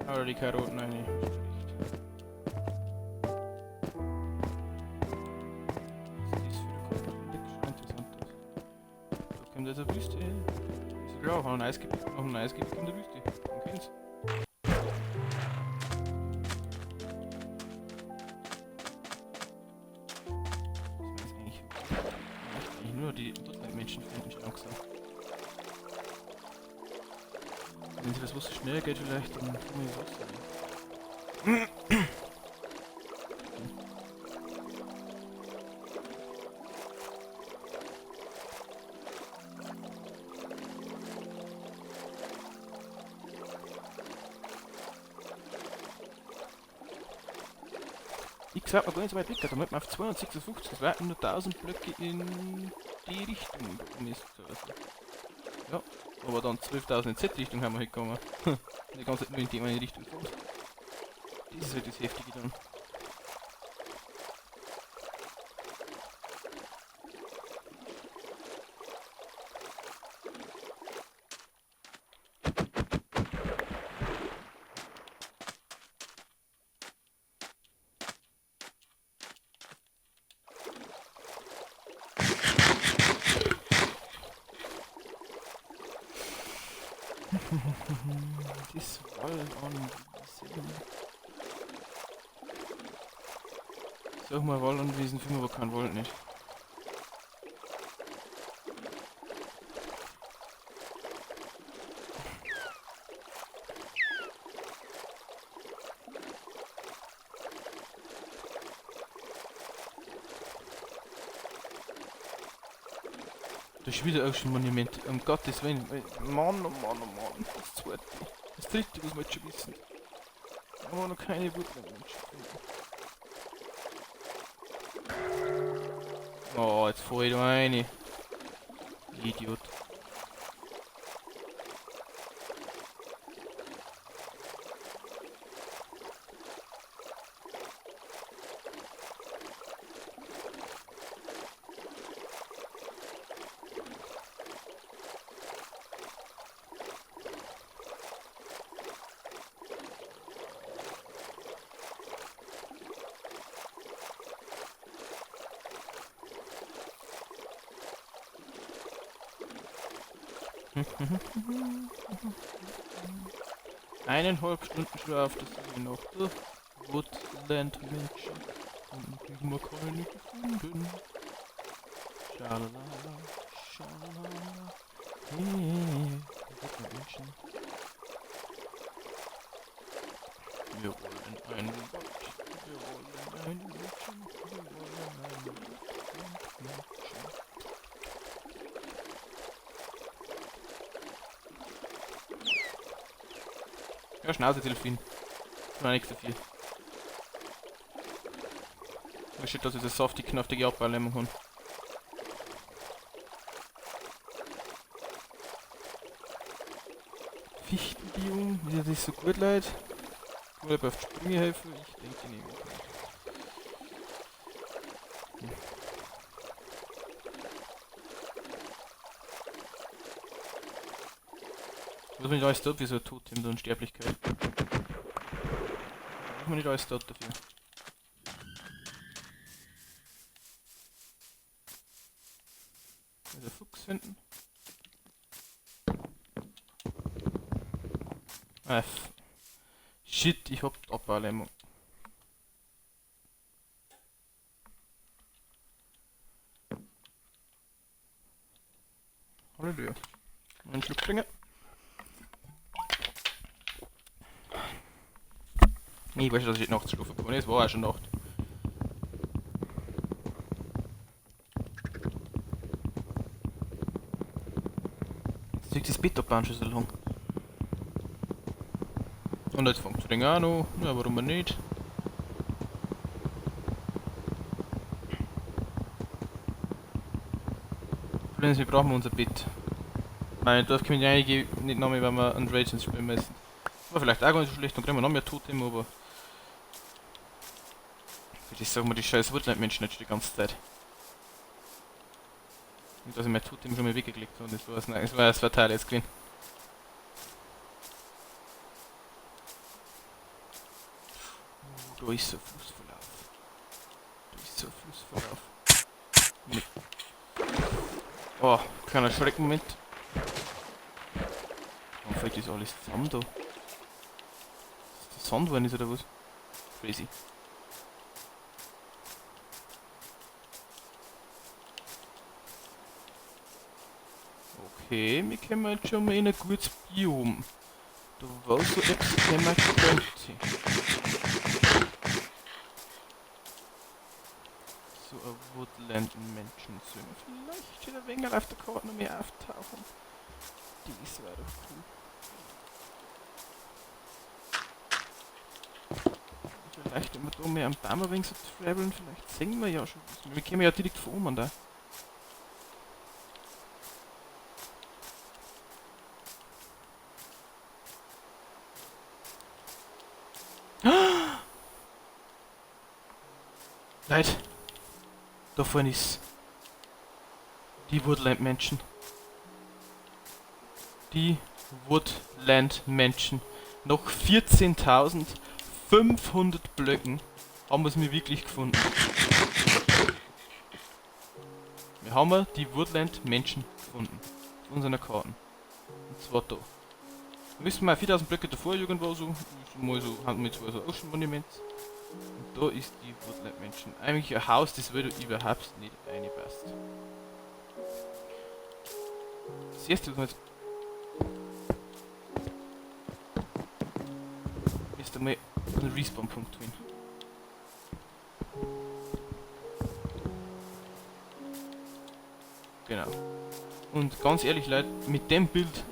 Oder die Karotten eigentlich. Kommt jetzt eine Wüste. Ist klar, noch ein Eisgebiet, noch ein Eisgebiet in der Wüste. Man kennt's. Das ist eigentlich, ich möchte eigentlich nur die Woodland-Menschen finden, schon langsam. Wenn sich das Wasser schneller geht, vielleicht, dann tun wir das Wasser. Ich sag mal gar nicht so weit weg, da damit man auf 256, das wären nur 1000 Blöcke in die Richtung. Ja, aber dann 12.000 in Z-Richtung haben wir hingekommen. Die ganze Zeit nur in die eine Richtung fahren. Das ist halt das Heftige dann. Das Wald an. Sag mal Waldanwesen, finden wir aber keinen Wald nicht. Da ist wieder auch schon ein Monument. Um Gottes Willen. Mann, oh Mann, oh Mann. Das zweite. Das dritte, was wir jetzt schon wissen. Aber noch keine Woodland-Menschen finden. Oh, jetzt fahr ich da rein. Idiot. Eineinhalb Stunden Schlaf, das ist noch der Woodland Menschen. Und diesmal keine nicht gefunden. Schalala, schalala. Hey, Woodland Menschen. Wir wollen einen Wald. Wir wollen einen Menschen. Wir wollen einen Woodland Menschen. Ja, Schnauze, Delfin. War nichts dafür. Mir steht, dass ich das saftig knaftige Abwehrlähmung habe. Fichtenbiom, ist das so gut, Leute? Oder auf die Sprünge helfen? Ich denke nicht. Was man nicht alles tut, wie so ein Totem der Unsterblichkeit. Was man nicht alles tut dafür. Also Fuchs finden. Ah, shit, ich hab Abwehrlähmung. Halleluja. Einen Schluck trinken. Ich weiß schon, dass ich nachts schlafen kann. Es war auch schon Nacht. Jetzt liegt das Bett abbauen schon so lang. Und jetzt fängt es auch noch. Ja, warum nicht? Problem ist, wir brauchen unser Bett. Meine, Dorf können wir nicht noch mehr, wenn wir einen Rage spielen müssen. War vielleicht auch gar nicht so schlecht, dann kriegen wir noch mehr Totem, aber. Ich sag mal, die scheiß Woodland-Menschen nicht die ganze Zeit. Und dass ich mein Totem schon mal weggeklickt habe, das war das fatal jetzt gewesen. Da ist so ein Flussverlauf. Da ist so ein Flussverlauf. Nee. Oh, kleiner Schreckmoment. Warum fällt das alles zusammen da? Ist das Sandwurm ist oder was? Crazy. Okay, wir kommen jetzt schon mal in ein gutes Biom. Da war so etwas kommen könnte. So ein Woodland-Menschen sollen vielleicht schon ein wenig auf der Karte noch mehr auftauchen. Das wäre doch cool. Vielleicht, wenn wir da mehr am Baum ein wenig so traveln, vielleicht sehen wir ja schon was. Wir kommen ja direkt von oben da. Leute, da vorne ist die Woodland-Menschen. Die Woodland-Menschen. Noch 14.500 Blöcken haben wir es mir wirklich gefunden. Wir haben die Woodland-Menschen gefunden. Auf unseren Karten. Und zwar da. Da müssen wir mal 4000 Blöcke davor irgendwo so. Mal so, haben wir zwei so Ocean Monuments. Und da ist die Woodland Mansion. Eigentlich ein Haus, das würde überhaupt nicht reinpasst. Das erste, was wir jetzt. Erst einmal einen Respawn-Punkt holen. Genau. Und ganz ehrlich, Leute, mit dem Bild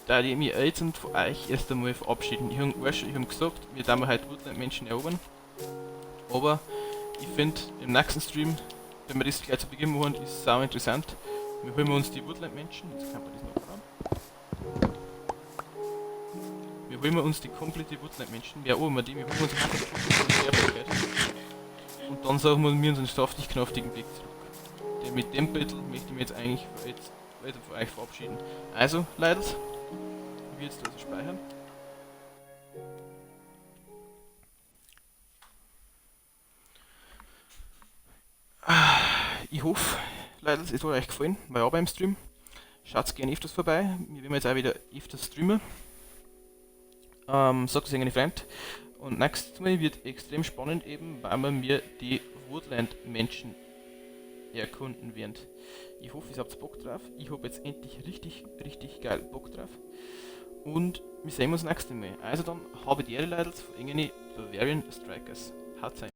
da ich mich jetzt und von euch erst einmal verabschieden. Ich hab gesagt, wir tun heute Woodland Mansion erobern. Aber Ich finde, im nächsten Stream, wenn wir das gleich zu Beginn machen, ist sau interessant. Wir holen uns die Woodland-Menschen. Jetzt kann man das noch fahren. Wir holen uns die komplette Woodland-Menschen. Wir erobern die, wir holen uns die Sterblichkeit. Und dann suchen wir unseren saftig knaftigen Weg zurück. Denn mit dem Battle möchte ich mich jetzt eigentlich jetzt von euch verabschieden. Also, Leute, ich will jetzt also speichern. Ich hoffe, Leute, es hat euch gefallen, war ja beim Stream. Schaut gerne öfters vorbei. Wir werden jetzt auch wieder öfters streamen. Sagt es irgendein Freund. Und nächstes Mal wird extrem spannend eben, weil wir mir die Woodland-Menschen erkunden werden. Ich hoffe, ihr habt Bock drauf. Ich hab jetzt endlich richtig, richtig geil Bock drauf. Und wir sehen uns nächstes Mal. Also dann, habe die Ehre, Leute, von Bavarian Strikers. Haut rein.